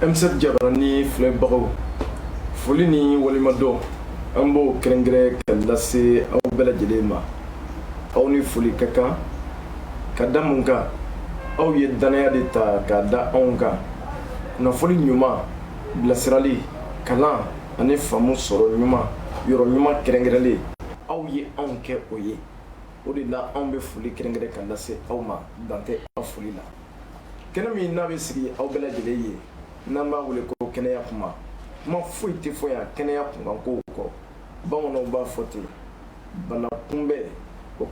M7 jabarani filɛbagaw, foli ni waleɲumandɔn, an b'o kɛrɛnkɛrɛn ka lase aw bɛɛ lajɛlen ma. Aw ni foli ka kan ka da mun kan? Aw ye dannaya de ta k'a da anw kan. Kunnafoli ɲuman, bilasirali, kalan ani faamu sɔrɔ ɲuman, yɔrɔ ɲuman kɛrɛnkɛrɛnlen, aw ye anw kɛ o ye. O de la anw bɛ foli kɛrɛnkɛrɛn ka lase aw ma, dan tɛ aw foli la. Kɛnɛ min n'a bɛ sigi aw bɛɛ lajɛlen ye, n'an b'a wele ko kɛnɛya kuma, kuma foyi tɛ fɔ yan kɛnɛya kunkankow kɔ. Bamananw b'a fɔ ten, bana kunbɛn, o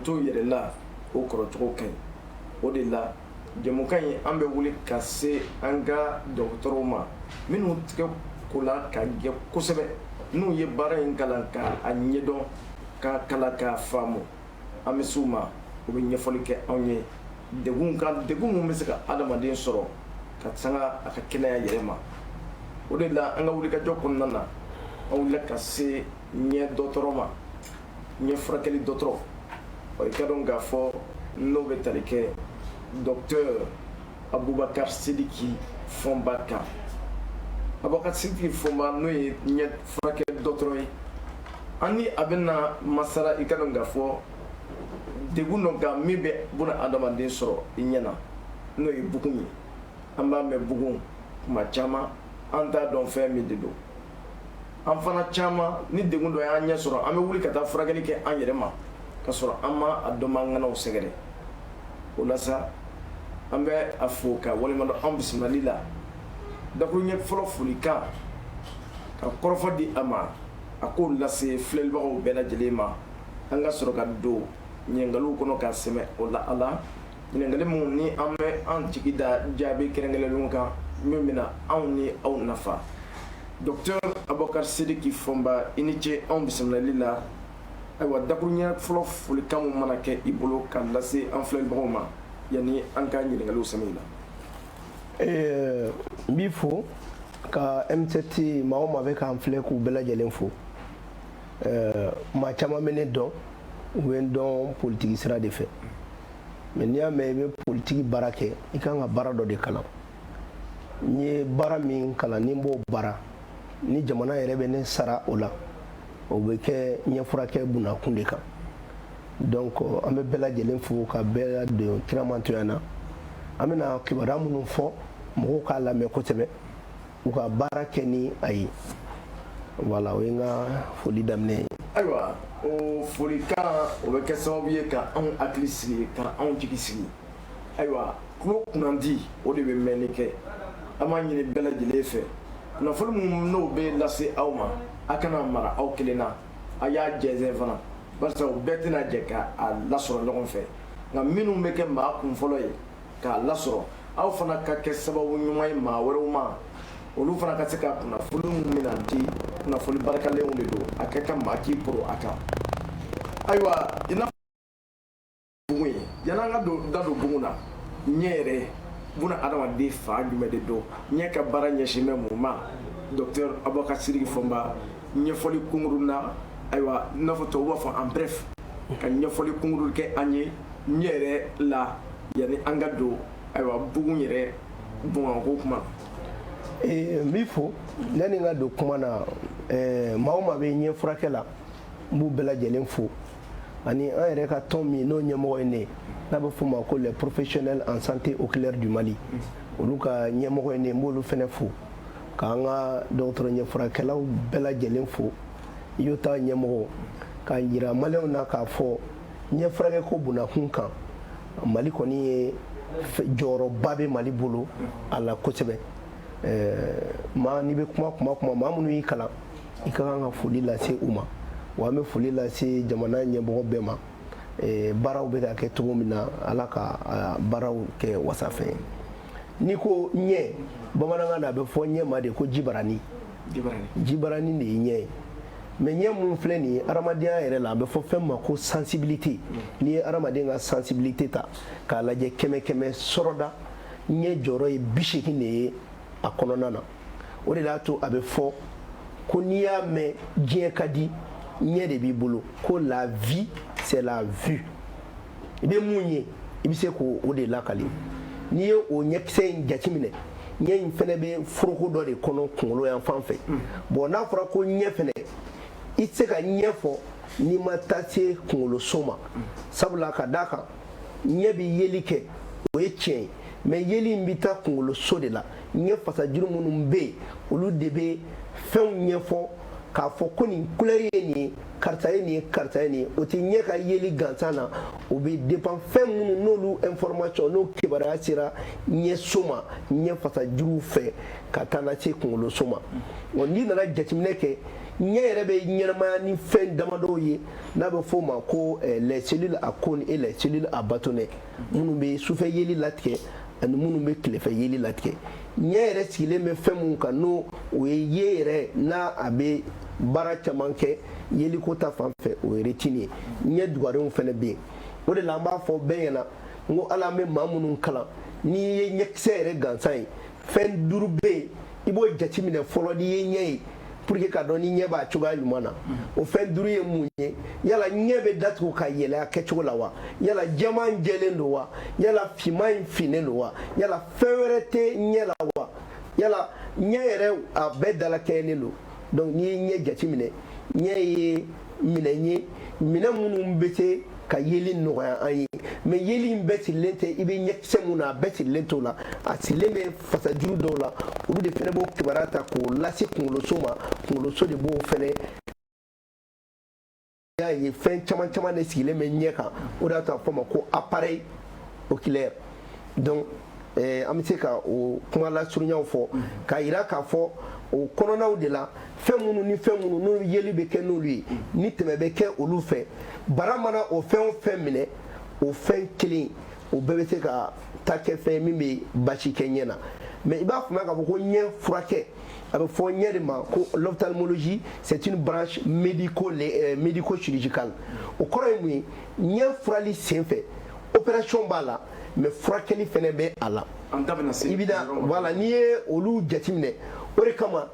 to yɛrɛ la, o kɔrɔcogo ka ɲi. O de la jɛmukan in, an bɛ wuli ka se an ka dɔgɔtɔrɔw ma, minnu tigɛ ko la ka jɛ kosɛbɛ, n'u ye baara in kalan ka a ɲɛdɔn, k'a kalan k'a faamu. An bɛ s'u ma, u bɛ ɲɛfɔli kɛ anw ye degun kan, degun min bɛ se ka adamaden sɔrɔ ka sanga a ka kɛnɛya yɛrɛ ma. O de la an ka wulikajɔ kɔnɔna na, an wulila ka se ɲɛ dɔgɔtɔrɔ ma, ɲɛ furakɛli dɔgɔtɔrɔ. I ka dɔn k'a fɔ n'o bɛ tali kɛ docteur Abubakar Sidiki Fɔnba kan. Abubakar Sidiki Fɔnba, n'o ye ɲɛ furakɛ dɔgɔtɔrɔ ye, an ni a bɛna masala, i ka dɔn k'a fɔ degun dɔ kan min bɛ buna adamaden sɔrɔ i ɲɛ na, n'o ye bugun ye. An b'a mɛn bugun kuma caman, an t'a dɔn fɛn min de don. An fana caman, ni degun dɔ y'an ɲɛ sɔrɔ, an bɛ wuli ka taa furakɛli kɛ an yɛrɛ ma, ka sɔrɔ an ma a dɔnbaa ŋanaw sɛgɛrɛ. O la sa, an bɛ a fo ka waleɲumandɔn anw bisimilali la. Dakuruɲɛ fɔlɔ, folikan ka kɔrɔfɔ di a ma, a k'o lase filɛlibagaw bɛɛ lajɛlen ma. An ka sɔrɔ ka don ɲininkaliw kɔnɔ ka sɛmɛ o la a la, ɲininkali minnu ni an bɛ an jigi da jaabi kɛrɛnkɛrɛnlenw kan min bɛna anw ni aw nafa. Docteur Abubakar Sidiki Fɔnba, i ni ce anw bisimilali la. Ayiwa, dakuruɲɛ fɔlɔ, folikan min mana kɛ i bolo ka lase an filɛlibagaw ma yanni an ka ɲininkaliw sɛmɛ i la. N b'i fo ka M7 maa o maa bɛ k'an filɛ, k'u bɛɛ lajɛlen fo. Maa caman bɛ ne dɔn, u bɛ n dɔn politiki sira de fɛ, mais n'i y'a mɛn i bɛ politiki baara kɛ, i kan ka baara dɔ de kalan. N ye baara min kalan ni n b'o baara ni jamana yɛrɛ bɛ ne sara o la, o bɛ kɛ ɲɛfurakɛ bunakun de kan. Donc an bɛ bɛɛ lajɛlen fo ka bɛɛ don kiramantoya na. An bɛna kibaruya minnu fɔ, mɔgɔw k'a lamɛn kosɛbɛ, u ka baara kɛ ni a ye. Voilà, o ye n ka foli daminɛ ye. Ayiwa, o folikan o bɛ kɛ sababu ye ka anw hakili sigi, ka anw jigi sigi. Ayiwa, tulo kunnandi, o de bɛ mɛnni kɛ. An b'a ɲini bɛɛ lajɛlen fɛ, kunnafoni minnu n'o bɛ lase aw ma, a kana mara aw kelen na, a y'a jɛnsɛn fana, barisa o bɛɛ tɛna jɛ ka a lasɔrɔ ɲɔgɔn fɛ. Nka minnu bɛ kɛ maa kun fɔlɔ ye k'a lasɔrɔ, aw fana ka kɛ sababu ɲuman ye maa wɛrɛw ma, olu fana ka se ka kunnafoni min bɛna di, kunnafoni barikalenw de don, a ka kan maa k'i poro a kan. Ayiwa, i n'a bugun ye, yan'an ka don da don bugun na, ɲɛ yɛrɛ, buna adamaden fan jumɛn de don? Ɲɛ ka baara ɲɛsin bɛ mun ma? Docteur Abubakar Sidiki Fɔnba, ɲɛfɔli kunkurun na, ayiwa, i n'a fɔ tubabu b'a fɔ en bref, ka ɲɛfɔli kunkurun kɛ an ye ɲɛ yɛrɛ la yanni an ka don, ayiwa, bugun yɛrɛ bunkanko kuma. N b'i fo. Yanni n ka don kuma na, maa o maa bɛ ɲɛ furakɛ la, n b'u bɛɛ lajɛlen fo, ani an yɛrɛ ka tɔn min n'o ɲɛmɔgɔ ye ne ye, n'a bɛ f'o ma ko les professionnels en santé oculaire du Mali, olu ka ɲɛmɔgɔ ye ne ye, n b'olu fɛnɛ fo, k'an ka dɔgɔtɔrɔ ɲɛfurakɛlaw bɛɛ lajɛlen fo, IOTA ɲɛmɔgɔ, k'a yira maliyɛnw na k'a fɔ ɲɛfurakɛ ko bunakun kan, Mali kɔni ye jɔyɔrɔba bɛ Mali bolo a la kosɛbɛ. Maa n'i bɛ kuma kuma kuma, maa minnu y'i kalan, i ka kan ka foli lase u ma. Wa an bɛ foli lase jamana ɲɛmɔgɔ bɛɛ ma. Baaraw bɛ ka kɛ cogo min na, Ala ka baaraw kɛ wasafɛn ye. N'i ko ɲɛ, bamanankan na, a bɛ fɔ ɲɛ ma de ko jibarani. Jibarani de ye ɲɛ ye. Mais ɲɛ mun filɛ nin ye, adamadenya yɛrɛ la, a bɛ fɔ fɛn ma ko sensibilité. N'i ye adamaden ka sensibilité ta k'a lajɛ, 100 100 sɔrɔda, ɲɛ jɔyɔrɔ ye 80 de ye a kɔnɔna na. O de y'a to a bɛ fɔ ko n'i y'a mɛn diɲɛ ka di, ɲɛ de b'i bolo, ko la vie, c'est la vue. I bɛ mun ye, i bɛ se k'o de lakali. N'i ye o ɲɛkisɛ in jateminɛ, ɲɛ in fɛnɛ bɛ foroko dɔ de kɔnɔ kunkolo yan fan fɛ. Bon, n'a fɔra ko ɲɛ fɛnɛ, i tɛ se ka ɲɛ fɔ n'i ma taa se kunkoloso ma, sabula ka d'a kan ɲɛ bɛ yeli kɛ, o ye tiɲɛ ye, mais yeli in bɛ taa kunkoloso de la. Ɲɛ fasajuru minnu bɛ yen, olu de bɛ fɛnw ɲɛfɔ k'a fɔ ko nin couleur ye nin ye, karisa ye nin ye, karisa ye nin ye. O tɛ ɲɛ ka yeli gansan na, o bɛ dépend fɛn minnu n'olu information, n'o kibaruya sera ɲɛso ma ɲɛ fasajuruw fɛ ka taa lase kunkoloso ma. Wa n'i nana jateminɛ kɛ, ɲɛ yɛrɛ bɛ ɲɛnamaya ni fɛn damadɔw ye n'a bɛ f'o ma ko les cellules à cônes et les cellules à bâtonnet, minnu bɛ sufɛ yeli latigɛ ani minnu bɛ tilefɛ yeli latigɛ. Ɲɛ yɛrɛ sigilen bɛ fɛn mun kan, n'o o ye ye yɛrɛ n'a a bɛ baara caman kɛ yeliko ta fan fɛ, o ye rétine ye. Ɲɛ dugarenw fɛnɛ bɛ yen. O de la an b'a fɔ bɛɛ ɲɛna n ko hali an bɛ maa minnu kalan, n'i ye ɲɛkisɛ yɛrɛ gansan ye, fɛn duuru bɛ yen, i b'o jateminɛ fɔlɔ n'i ye ɲɛ ye, pour que ka dɔn ni ɲɛ b'a cogoya ɲuman na. O fɛn duuru ye mun ye? Yala ɲɛ bɛ datugu ka yɛlɛ a kɛcogo la wa? Yala jɛman jɛlen don wa? Yala finman in finnen don wa? Yala fɛn wɛrɛ tɛ ɲɛ la wa? Yala ɲɛ yɛrɛ a bɛɛ dalakɛɲɛnen don? Donc n'i ye ɲɛ jateminɛ, ɲɛ ye minɛn ye, minɛn minnu bɛ se ka yeli nɔgɔya an ye, mais yeli in bɛɛ sirilen tɛ i bɛ ɲɛkisɛ mun na, a bɛɛ sirilen t'o la, a sirilen bɛ fasajuru dɔw la. Olu de fɛnɛ b'o kibaruya ta k'o lase kunkoloso ma. Kunkoloso de b'o fɛnɛ y'a ye fɛn caman caman de sigilen bɛ ɲɛ kan. O de y'a to a fɔ ma ko appareil oculaire. Donc an bɛ se ka o kuma lasurunyaw fɔ k'a yira k'a fɔ o kɔnɔnaw de la, fɛn minnu ni fɛn minnu n'olu yeli bɛ kɛ n'olu ye, ni tɛmɛ bɛ kɛ olu fɛ, bara mana o fɛn o fɛn minɛ, o fɛn kelen o bɛɛ bɛ se ka ta kɛ fɛn min bɛ basi kɛ ɲɛ na. Mais i b'a faamuya k'a fɔ ko ɲɛ furakɛ, a bɛ fɔ ɲɛ de ma ko l'ophtalmologie, c'est une branche médico chirurgicale. O kɔrɔ ye mun ye? Ɲɛ furali sen fɛ, opération b'a la, mais furakɛli fɛnɛ bɛ a la. An da bɛna se I bɛna, voilà, n'i ye olu jateminɛ, o de kama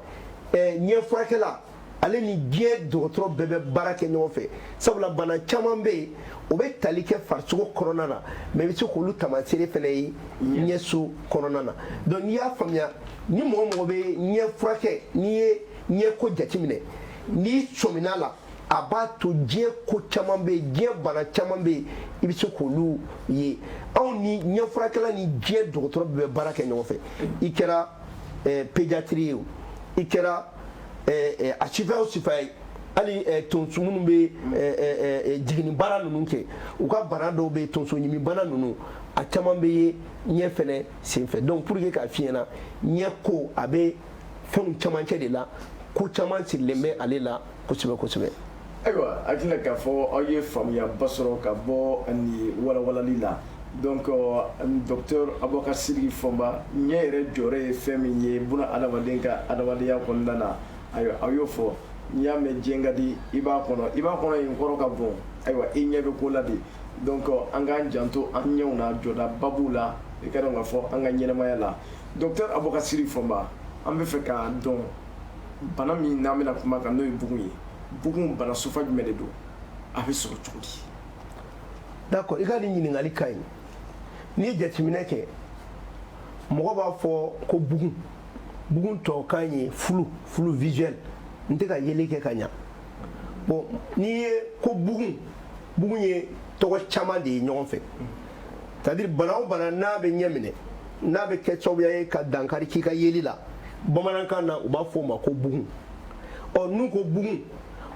ɲɛ furakɛla, ale ni diɲɛ dɔgɔtɔrɔ bɛɛ bɛ baara kɛ ɲɔgɔn fɛ, sabula bana caman bɛ yen, o bɛ tali kɛ farisogo kɔnɔna na, mais i bɛ se k'olu tamaseere fɛnɛ ye ɲɛso kɔnɔna na. Donc n'i y'a faamuya, ni mɔgɔ mɔgɔ bɛ ɲɛ furakɛ, n'i ye ɲɛko jateminɛ, n'i sɔmina la, a b'a to diɲɛ ko caman bɛ yen, diɲɛ bana caman bɛ yen, i bɛ se k'olu ye. Anw ni ɲɛfurakɛla ni diɲɛ dɔgɔtɔrɔ bɛɛ bɛ baara kɛ ɲɔgɔn fɛ. I kɛra pédiatrie ye o, i kɛra a sifa o sifa ye, hali tonso minnu bɛ jiginni baara ninnu kɛ, u ka bana dɔw bɛ yen, tonso ɲimi bana ninnu, a caman bɛ ye ɲɛ fɛnɛ senfɛ. Donc pour que k'a f'i ɲɛna, ɲɛ ko a bɛ fɛnw camancɛ de la, ko caman sirilen bɛ ale la kosɛbɛ kosɛbɛ. Ayiwa, hakili la k'a fɔ aw ye faamuyaba sɔrɔ ka bɔ nin walawalali la. Donc docteur Abubakar Sidiki Fɔnba, ɲɛ yɛrɛ jɔyɔrɔ ye fɛn min ye buna adamaden ka adamadenya kɔnɔna na, ayiwa, aw y'o fɔ. N'i y'a mɛn diɲɛ ka di, i b'a kɔnɔ, i b'a kɔnɔ yen kɔrɔ ka bon. Ayiwa, i ɲɛ bɛ ko la de. Donc an k'an janto an ɲɛw na, jɔdaba b'u la, i ka dɔn k'a fɔ an ka ɲɛnamaya la. Docteur Abubakar Sidiki Fɔnba, an bɛ fɛ k'a dɔn bana min n'an bɛna kuma kan, n'o ye bugun ye. Bugun, bana sufa jumɛn de don? A bɛ sɔrɔ cogo di? D'accord, i ka nin ɲininkali ka ɲi. N'i ye jateminɛ kɛ, mɔgɔ b'a fɔ ko bugun. Bugun tubabukan ye flou, flou visuel, n tɛ ka yeli kɛ ka ɲa. Bon, n'i ye ko bugun, bugun ye tɔgɔ caman de ye ɲɔgɔn fɛ, c'est à dire bana o bana n'a bɛ ɲɛ minɛ, n'a bɛ kɛ sababuya ye ka dankari k'i ka yeli la, bamanankan na u b'a fɔ o ma ko bugun. Ɔ, n'u ko bugun,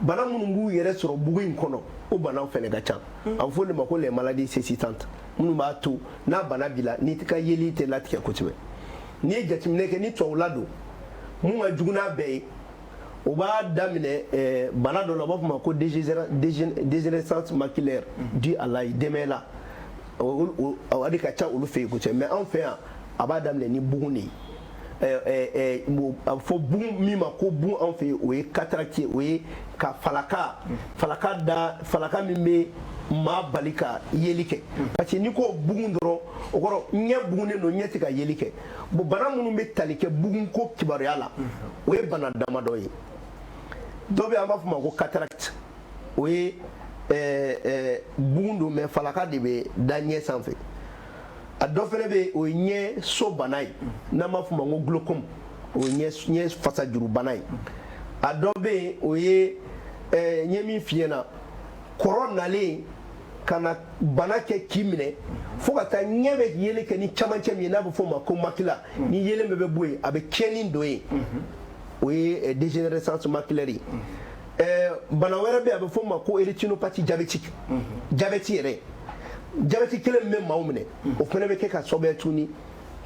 bana minnu b'u yɛrɛ sɔrɔ bugun in kɔnɔ, o banaw fɛnɛ ka ca. A bɛ fɔ o de ma ko les maladies cécitantes, minnu b'a to n'a bana b'i la, n'i ka yeli tɛ latigɛ kosɛbɛ. N'i ye jateminɛ kɛ, ni tubabula don, mun ka jugu n'a bɛɛ ye, o b'a daminɛ bana dɔ la, u b'a fɔ ma ko dégénérescence maculaire due à l'âge, DMLA. O de ka ca olu fɛ yen kosɛbɛ. Mais anw fɛ yan, a b'a daminɛ ni bugun de ye. A bɛ fɔ bugun min ma ko bugun anw fɛ yen, o ye cataracte ye, o ye ka falaka da, falaka min bɛ maa bali ka yeli kɛ. Parce que n'i ko bugun dɔrɔn, o kɔrɔ ɲɛ bugunnen don, ɲɛ tɛ ka yeli kɛ. Bon, bana minnu bɛ tali kɛ bugun ko kibaruya la, o ye bana damadɔ ye. Dɔ bɛ yen, an b'a fɔ o ma ko cataracte, o ye bugun don, mais falaka de bɛ da ɲɛ sanfɛ. A dɔ fɛnɛ bɛ yen, o ye ɲɛ so bana ye, n'an b'a f'o ma ko glaucome, o ye ɲɛ fasajuru bana ye. A dɔ bɛ yen, o ye ɲɛ min f'i ɲɛna, kɔrɔ nalen ka na bana kɛ k'i minɛ fo ka taa ɲɛ bɛ yeli kɛ ni camancɛ min ye, n'a bɛ f'o ma ko macula, ni yelen bɛɛ bɛ bɔ yen, a bɛ tiɲɛni don yen, o ye dégénérescence maculaire ye. Bana wɛrɛ bɛ yen, a bɛ f'o ma ko rétinopathie diabétique. Diabète yɛrɛ, diabète kelen min bɛ maaw minɛ, o fana bɛ kɛ ka sababu tuguni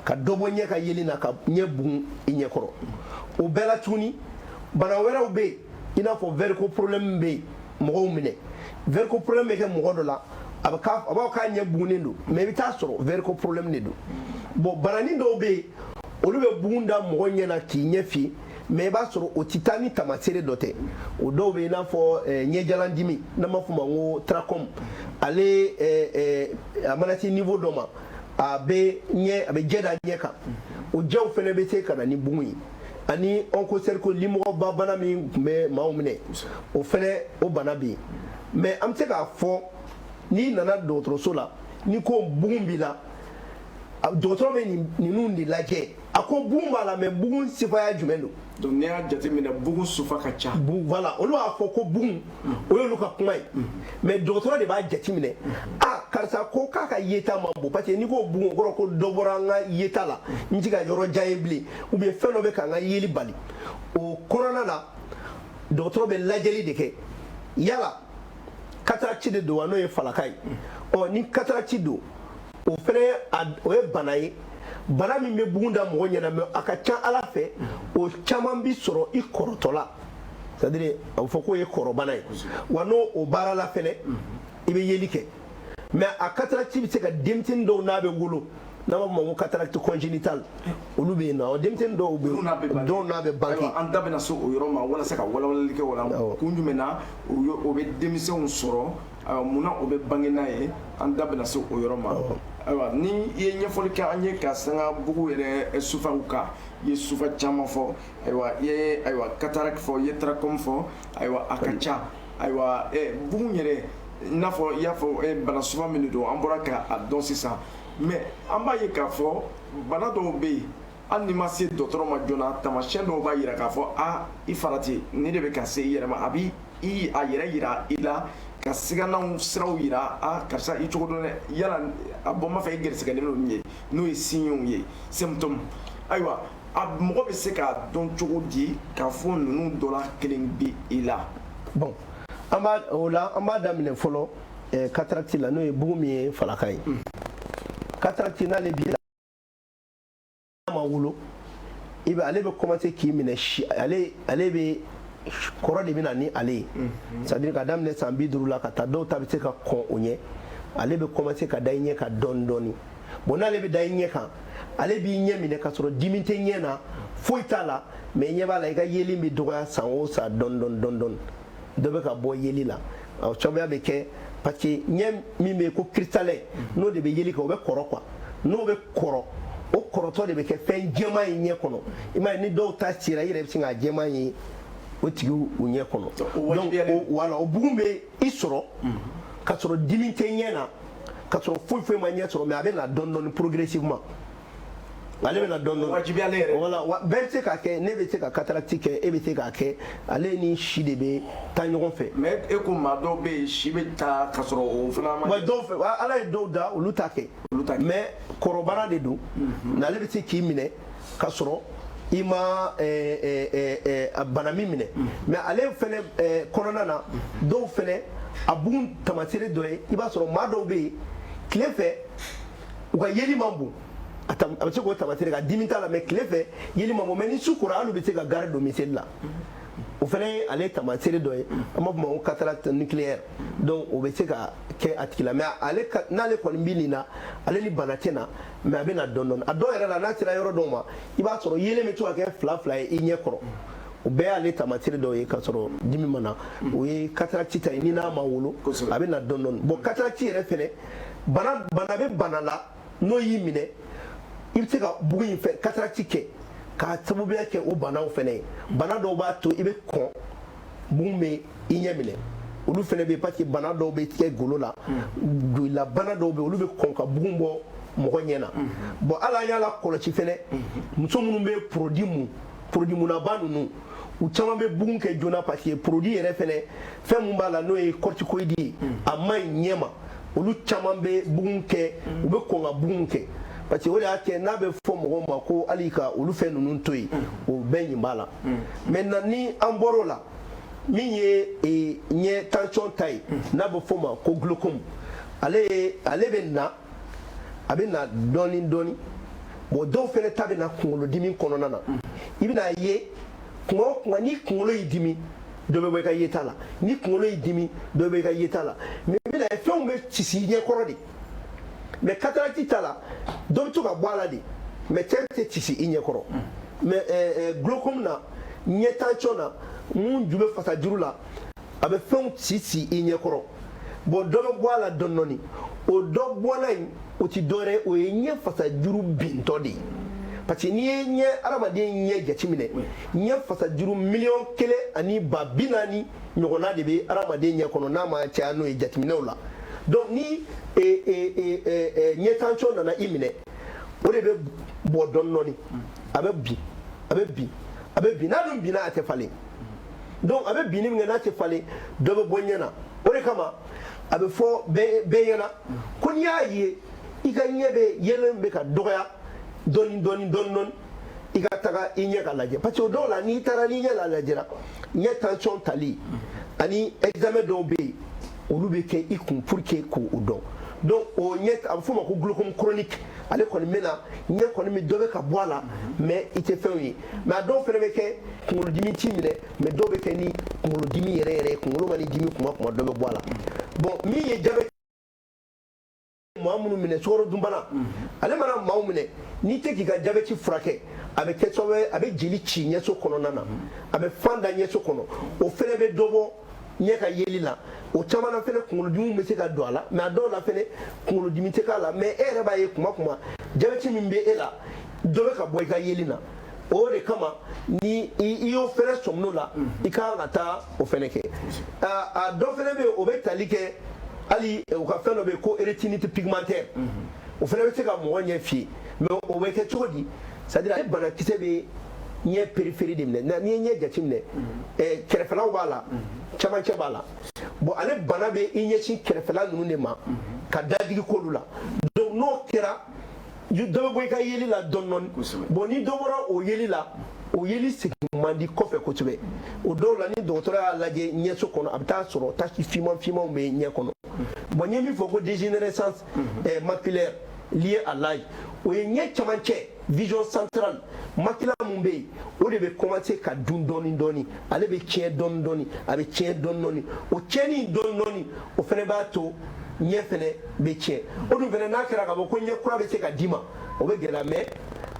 ka dɔ bɔ ɲɛ ka yeli na, ka ɲɛ bugun i ɲɛkɔrɔ. O bɛɛ la tuguni, bana wɛrɛw bɛ yen, i n'a fɔ verre problème bɛ yen mɔgɔw minɛ. Verre problème bɛ kɛ mɔgɔ dɔ la, a bɛ a b'a fɔ k'a ɲɛ bugunnen don, mais i bɛ taa sɔrɔ verre problème de don. Bon, bananin dɔw bɛ yen, olu bɛ bugun da mɔgɔ ɲɛ na k'i ɲɛ fi, mais i b'a sɔrɔ o ti taa ni tamaseere dɔ tɛ. O dɔw bɛ yen, i n'a fɔ ɲɛjalandimi, n'an b'a fɔ o ma ko trachome. Ale, a mana se niveau dɔ ma, a bɛ ɲɛ, a bɛ jɛ da ɲɛ kan, o jɛw fɛnɛ bɛ se ka na ni bugun ye. Ani onchocercose, limɔgɔba bana min tun bɛ maaw minɛ, o fɛnɛ, o bana bɛ yen. Mais an bɛ se k'a fɔ, n'i nana dɔgɔtɔrɔso la, ni ko bugun b'i la, dɔgɔtɔrɔ bɛ ninnu de lajɛ. A ko bugun b'a la, mais bugun sifaya jumɛn don? Donc n'i y'a jateminɛ, bugun sufa ka ca. Voilà, olu b'a fɔ ko bugun, o y'olu ka kuma ye, mais dɔgɔtɔrɔ de b'a jateminɛ. A karisa ko k'a ka yeta man bon, parce que n'i ko bugun, o kɔrɔ ko dɔ bɔra an ka yeta la, n ti ka yɔrɔ jan ye bilen, ou bien fɛn dɔ bɛ k'an ka yeli bali. O kɔnɔna na, dɔgɔtɔrɔ bɛ lajɛli de kɛ, yala cataracte de don wa, n'o ye falaka ye. Ɔ, ni cataracte don, o fɛnɛ, o ye bana ye, bana min bɛ bugun da mɔgɔ ɲɛna, mais a ka ca ala fɛ, o caman bi sɔrɔ i kɔrɔtɔ la, c'est à dire a bɛ fɔ k'o ye kɔrɔbana ye wa. N'o o baara la fɛnɛ, i bɛ yeli kɛ. Mais a cataracte bɛ se ka denmisɛnnin dɔw n'a bɛ wolo, n'an b'a fɔ o ma ko cataracte congénitale, olu bɛ yen nɔ. Denmisɛnnin dɔw bɛ yen, dɔw n'a bɛ bange. An da bɛna se o yɔrɔ ma walasa ka walawalali kɛ o la. Kun jumɛn na o bɛ denmisɛnw sɔrɔ? Ayiwa, munna o bɛ bange n'a ye? An da bɛna se o yɔrɔ ma. Ayiwa, ni i ye ɲɛfɔli kɛ an ye ka sanga bugu yɛrɛ sufaw kan, i ye sufa caman fɔ. Ayiwa, i ye, ayiwa, cataracte fɔ, i ye trachome fɔ. Ayiwa, a ka ca. Ayiwa, bugun yɛrɛ, i n'a fɔ i y'a fɔ, bana sufa min de don, an bɔra ka a dɔn sisan. Mais an b'a ye k'a fɔ bana dɔw bɛ yen, hali n'i ma se dɔgɔtɔrɔ ma joona, taamasiyɛn dɔw b'a yira k'a fɔ a i farati ni de bɛ ka se i yɛrɛ ma, a b'i i a yɛrɛ yira i la, ka siganaw siraw yira: a karisa, i cogo dɔn dɛ, yala a bɔ ma fɛ, i gɛrɛsɛgɛlen don nin ye, n'o ye signes ye, symptômes. Ayiwa, a mɔgɔ bɛ se k'a dɔn cogo di k'a fɔ ninnu dɔ la kelen bɛ i la? Bon, an b'a o la, an b'a daminɛ fɔlɔ cataracte la, n'o ye bugun min ye falaka ye. Cataracte, n'ale b'i la, ma wolo, i bɛ ale bɛ commencer k'i minɛ si, ale bɛ kɔrɔ de bɛ na ni ale ye, c'est à dire ka daminɛ san 50 la ka taa. Dɔw ta bɛ se ka kɔn o ɲɛ. Ale bɛ commencer ka da i ɲɛ kan dɔɔni dɔɔni. Bon, n'ale bɛ da i ɲɛ kan, ale b'i ɲɛ minɛ ka sɔrɔ dimi tɛ ɲɛ na, foyi t'a la, mais ɲɛ b'a la, i ka yeli bɛ dɔgɔya san o san, dɔɔni dɔɔni dɔɔni dɔɔni, dɔ bɛ ka bɔ yeli la. O sababuya bɛ kɛ parce que ɲɛ min bɛ yen ko cristallin, n'o de bɛ yeli kɛ, o bɛ kɔrɔ quoi. N'o bɛ kɔrɔ, o kɔrɔtɔ de bɛ kɛ fɛn jɛman ye ɲɛ kɔnɔ. I m'a ye, ni dɔw ta sera, i yɛrɛ bɛ sin k'a jɛman ye o tigiw u ɲɛ kɔnɔ. Donc voilà, o bugun bɛ i sɔrɔ ka sɔrɔ dimi tɛ ɲɛ na, ka sɔrɔ foyi foyi ma ɲɛ sɔrɔ, mais a bɛ na dɔɔni dɔɔni, progressivement, ale bɛ na dɔɔni dɔɔni. Wajibiyalen yɛrɛ. Voilà, bɛɛ bɛ se k'a kɛ. Ne bɛ se ka cataracte kɛ, e bɛ se k'a kɛ. Ale ni si de bɛ taa ɲɔgɔn fɛ. Mais e ko maa dɔw bɛ yen, si bɛ taa ka sɔrɔ o fana ma. Wa dɔw fɛ, ala ye dɔw da, olu t'a kɛ. Olu t'a kɛ. Mais kɔrɔbara de don, n'ale bɛ se k'i minɛ ka sɔrɔ i ma a bana min minɛ. Mais ale fɛnɛ kɔnɔna na, dɔw fɛnɛ a bugun tamaseere dɔ ye, i b'a sɔrɔ maa dɔw bɛ yen, tile fɛ u ka yeli man bon. A bɛ se k'o tamaseere ka dimi t'a la, mais tile fɛ yeli man bon, mais ni su kora, hali u bɛ se ka gari don miseli la. O fɛnɛ ye ale tamaseere dɔ ye, an b'a fɔ o ma ko cataracte nucléaire. Donc o bɛ se ka kɛ a tigi la, mais ale n'ale kɔni bɛ nin na, ale ni bana tɛ na, mais a bɛ na dɔɔni dɔɔni. A dɔw yɛrɛ la, n'a sera yɔrɔ dɔw ma, i b'a sɔrɔ yelen bɛ to ka kɛ fila fila ye i ɲɛ kɔrɔ. O bɛɛ y'ale tamaseere dɔw ye ka sɔrɔ dimi ma na. O ye cataracte ta ye, ni n'a ma wolo, a bɛ na dɔɔni dɔɔni. Bon, cataracte yɛrɛ fɛnɛ, bana bɛ bana la, n'o y'i minɛ, i bɛ se ka bugun in fɛ cataracte kɛ k'a sababuya kɛ o banaw fɛnɛ ye. Bana dɔw b'a to i bɛ kɔn bugun bɛ i ɲɛ minɛ, olu fɛnɛ bɛ yen, parce que bana dɔw bɛ tigɛ golo la, jolila bana dɔw bɛ yen, olu bɛ kɔn ka bugun bɔ mɔgɔ ɲɛ na. Bon, hali an y'a la kɔlɔsi fɛnɛ, muso minnu bɛ produit mun, produit munnaba ninnu, u caman bɛ bugun kɛ joona, parce que produit yɛrɛ fɛnɛ, fɛn mun b'a la n'o ye corticoïde ye, a man ɲi ɲɛ ma. Olu caman bɛ bugun kɛ, u bɛ kɔn ka bugun kɛ, parce que o de y'a kɛ n'a bɛ fɔ mɔgɔw ma ko hali ka olu fɛn ninnu to yen, o bɛɛ ɲin b'a la. Maintenant, ni an bɔr'o la, min ye ɲɛ tension ta ye, n'a bɛ f'o ma ko glaucome, ale bɛ na, a bɛ na dɔɔni dɔɔni. Bon, dɔw fɛnɛ ta bɛ na kunkolodimi kɔnɔna na. I bɛna ye kuma o kuma, ni kunkolo y'i dimi, dɔ bɛ bɔ i ka yeta la. Ni kunkolo y'i dimi, dɔ bɛ i ka yeta la. Mais i bɛna ye fɛnw bɛ sisi i ɲɛkɔrɔ de. Mais cataracte ta la, dɔ bɛ to ka bɔ a la de, mais fɛn tɛ sisi i ɲɛkɔrɔ. Mais glaucome na, ɲɛ tension na, mun ju bɛ fasajuru la, a bɛ fɛnw ci ci i ɲɛkɔrɔ. Bon, dɔ bɛ bɔ a la dɔɔni dɔɔni. O dɔ bɔla in, o ti dɔwɛrɛ ye, o ye ɲɛ fasajuru bintɔ de ye, parce que n'i ye ɲɛ, hadamaden ɲɛ jateminɛ, ɲɛ fasajuru 1,140 000 ɲɔgɔnna de bɛ hadamaden ɲɛ kɔnɔ, n'a ma caya n'o ye jateminɛw la. Donc ni ɲɛ tension nana i minɛ, o de bɛ bɔ dɔɔni dɔɔni, a bɛ bin, a bɛ bin, a bɛ bin. N'a dun binna, a tɛ falen. Donc a bɛ binni min kɛ, n'a tɛ falen, dɔ bɛ bɔ ɲɛ na. O de kama a bɛ fɔ bɛɛ ɲɛna ko n'i y'a ye i ka ɲɛ bɛ yelen bɛ ka dɔgɔya dɔɔni dɔɔni dɔɔni dɔɔni, i ka taga i ɲɛ ka lajɛ, parce que o dɔw la, n'i taara n'i ɲɛ la lajɛra, ɲɛ tension tali ani examen dɔw bɛ yen, olu bɛ kɛ i kun pour que k'o dɔn. Donc o ɲɛ, a bɛ f'o ma ko glaucome chronique. Ale kɔni bɛ na, ɲɛ kɔni bɛ dɔ bɛ ka bɔ a la, mais i tɛ fɛnw ye. Mais a dɔw fana bɛ kɛ kunkolodimi t'i minɛ, mais dɔw bɛ kɛ ni kunkolodimi yɛrɛ yɛrɛ ye, kunkolo mana dimi kuma kuma, dɔ bɛ bɔ a la. Bon, min ye jabɛti, maa minnu minɛ, sukarodunbana, ale mana maaw minɛ, n'i tɛ k'i ka jabɛti furakɛ, a bɛ kɛ sababu ye a bɛ jeli ci ɲɛso kɔnɔna na, a bɛ fan da ɲɛso kɔnɔ. O fɛnɛ bɛ dɔ bɔ ɲɛ ka yeli la. O caman na fɛnɛ, kunkolodimiw bɛ se ka don a la, mais a dɔw la fɛnɛ, kunkolodimi tɛ k'a la, mais e yɛrɛ b'a ye kuma kuma, jabɛti min bɛ e la, dɔ bɛ ka bɔ i ka yeli na. O de kama ni i y'o fɛnɛ sɔmin'o la, i ka kan ka taa o fɛnɛ kɛ. A dɔ fɛnɛ bɛ yen, o bɛ tali kɛ hali u ka fɛn dɔ bɛ yen ko rétinite pigmentaire, o fɛnɛ bɛ se ka mɔgɔ ɲɛ fiyɛ. Mais o bɛ kɛ cogo di? C'est à dire, ale banakisɛ bɛ ɲɛ périphérie de minɛ. N'i ye ɲɛ jateminɛ, kɛrɛfɛlaw b'a la, camancɛ b'a la. Bon, ale bana bɛ i ɲɛsin kɛrɛfɛla ninnu de ma ka dadigi k'olu la. Donc n'o kɛra, dɔ bɛ bɔ i ka yeli la dɔɔni dɔɔni. Bon, ni dɔ bɔra o yeli la, o yeli segin man di kɔfɛ kosɛbɛ. O dɔw la, ni dɔgɔtɔrɔ y'a lajɛ ɲɛso kɔnɔ, a bɛ taa sɔrɔ tache finman finmanw bɛ ɲɛ kɔnɔ. Bon, n ye min fɔ ko dégénérescence maculaire liée à l'âge, o ye ɲɛ camancɛ, vision centrale, macula mun bɛ yen, o de bɛ commencer ka dun dɔɔni dɔɔni. Ale bɛ tiɲɛ dɔɔni dɔɔni, a bɛ tiɲɛ dɔɔni dɔɔni. O tiɲɛni dɔɔni dɔɔni, o fɛnɛ b'a to ɲɛ fɛnɛ bɛ tiɲɛ. O dun fɛnɛ, n'a kɛra ka bɔ ko ɲɛ kura bɛ se ka d'i ma, o bɛ gɛlɛya. Mais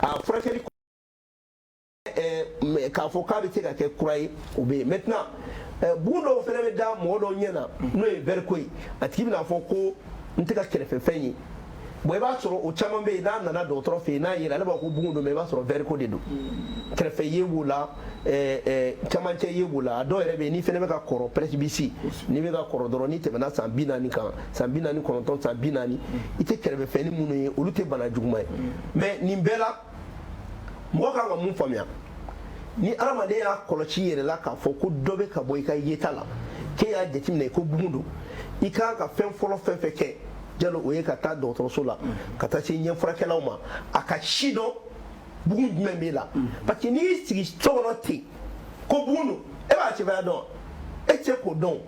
a furakɛli, k'a fɔ k'a bɛ se ka kɛ kura ye, o bɛ yen. Maintenant, bugun dɔw fɛnɛ bɛ da mɔgɔ dɔw ɲɛ na, n'o ye verre ye. A tigi bɛna fɔ ko n tɛ ka kɛrɛfɛfɛn ye. Bon, i b'a sɔrɔ o caman bɛ yen, n'a nana dɔgɔtɔrɔ fɛ yen, n'a yera, ale b'a fɔ ko bugun don, mais i b'a sɔrɔ verre de don. Kɛrɛfɛ ye b'o la, camancɛ ye b'o la. A dɔw yɛrɛ bɛ yen, n'i fɛnɛ bɛ ka kɔrɔ, presbytie, n'i bɛ ka kɔrɔ dɔrɔn, n'i tɛmɛna san 40 kan, san 49, san 40, i tɛ kɛrɛfɛfɛnni minnu ye, olu tɛ bana juguman ye. Mais nin bɛɛ la, mɔgɔ kan ka mun faamuya? Ni hadamaden y'a kɔlɔsi i yɛrɛ la k'a fɔ ko dɔ bɛ ka bɔ i ka yeta la, k'e y'a jateminɛ ko bugun don, i kan ka fɛn fɔlɔ fɛn fɛn kɛ, Jalo, o ye ka taa dɔgɔtɔrɔso la, ka taa se ɲɛfurakɛlaw ma, a ka si dɔn bugun jumɛn b'e la. Parce que n'i y'i sigi so kɔnɔ ten ko bugun don, e b'a sɛbɛya dɔn, e tɛ se k'o dɔn.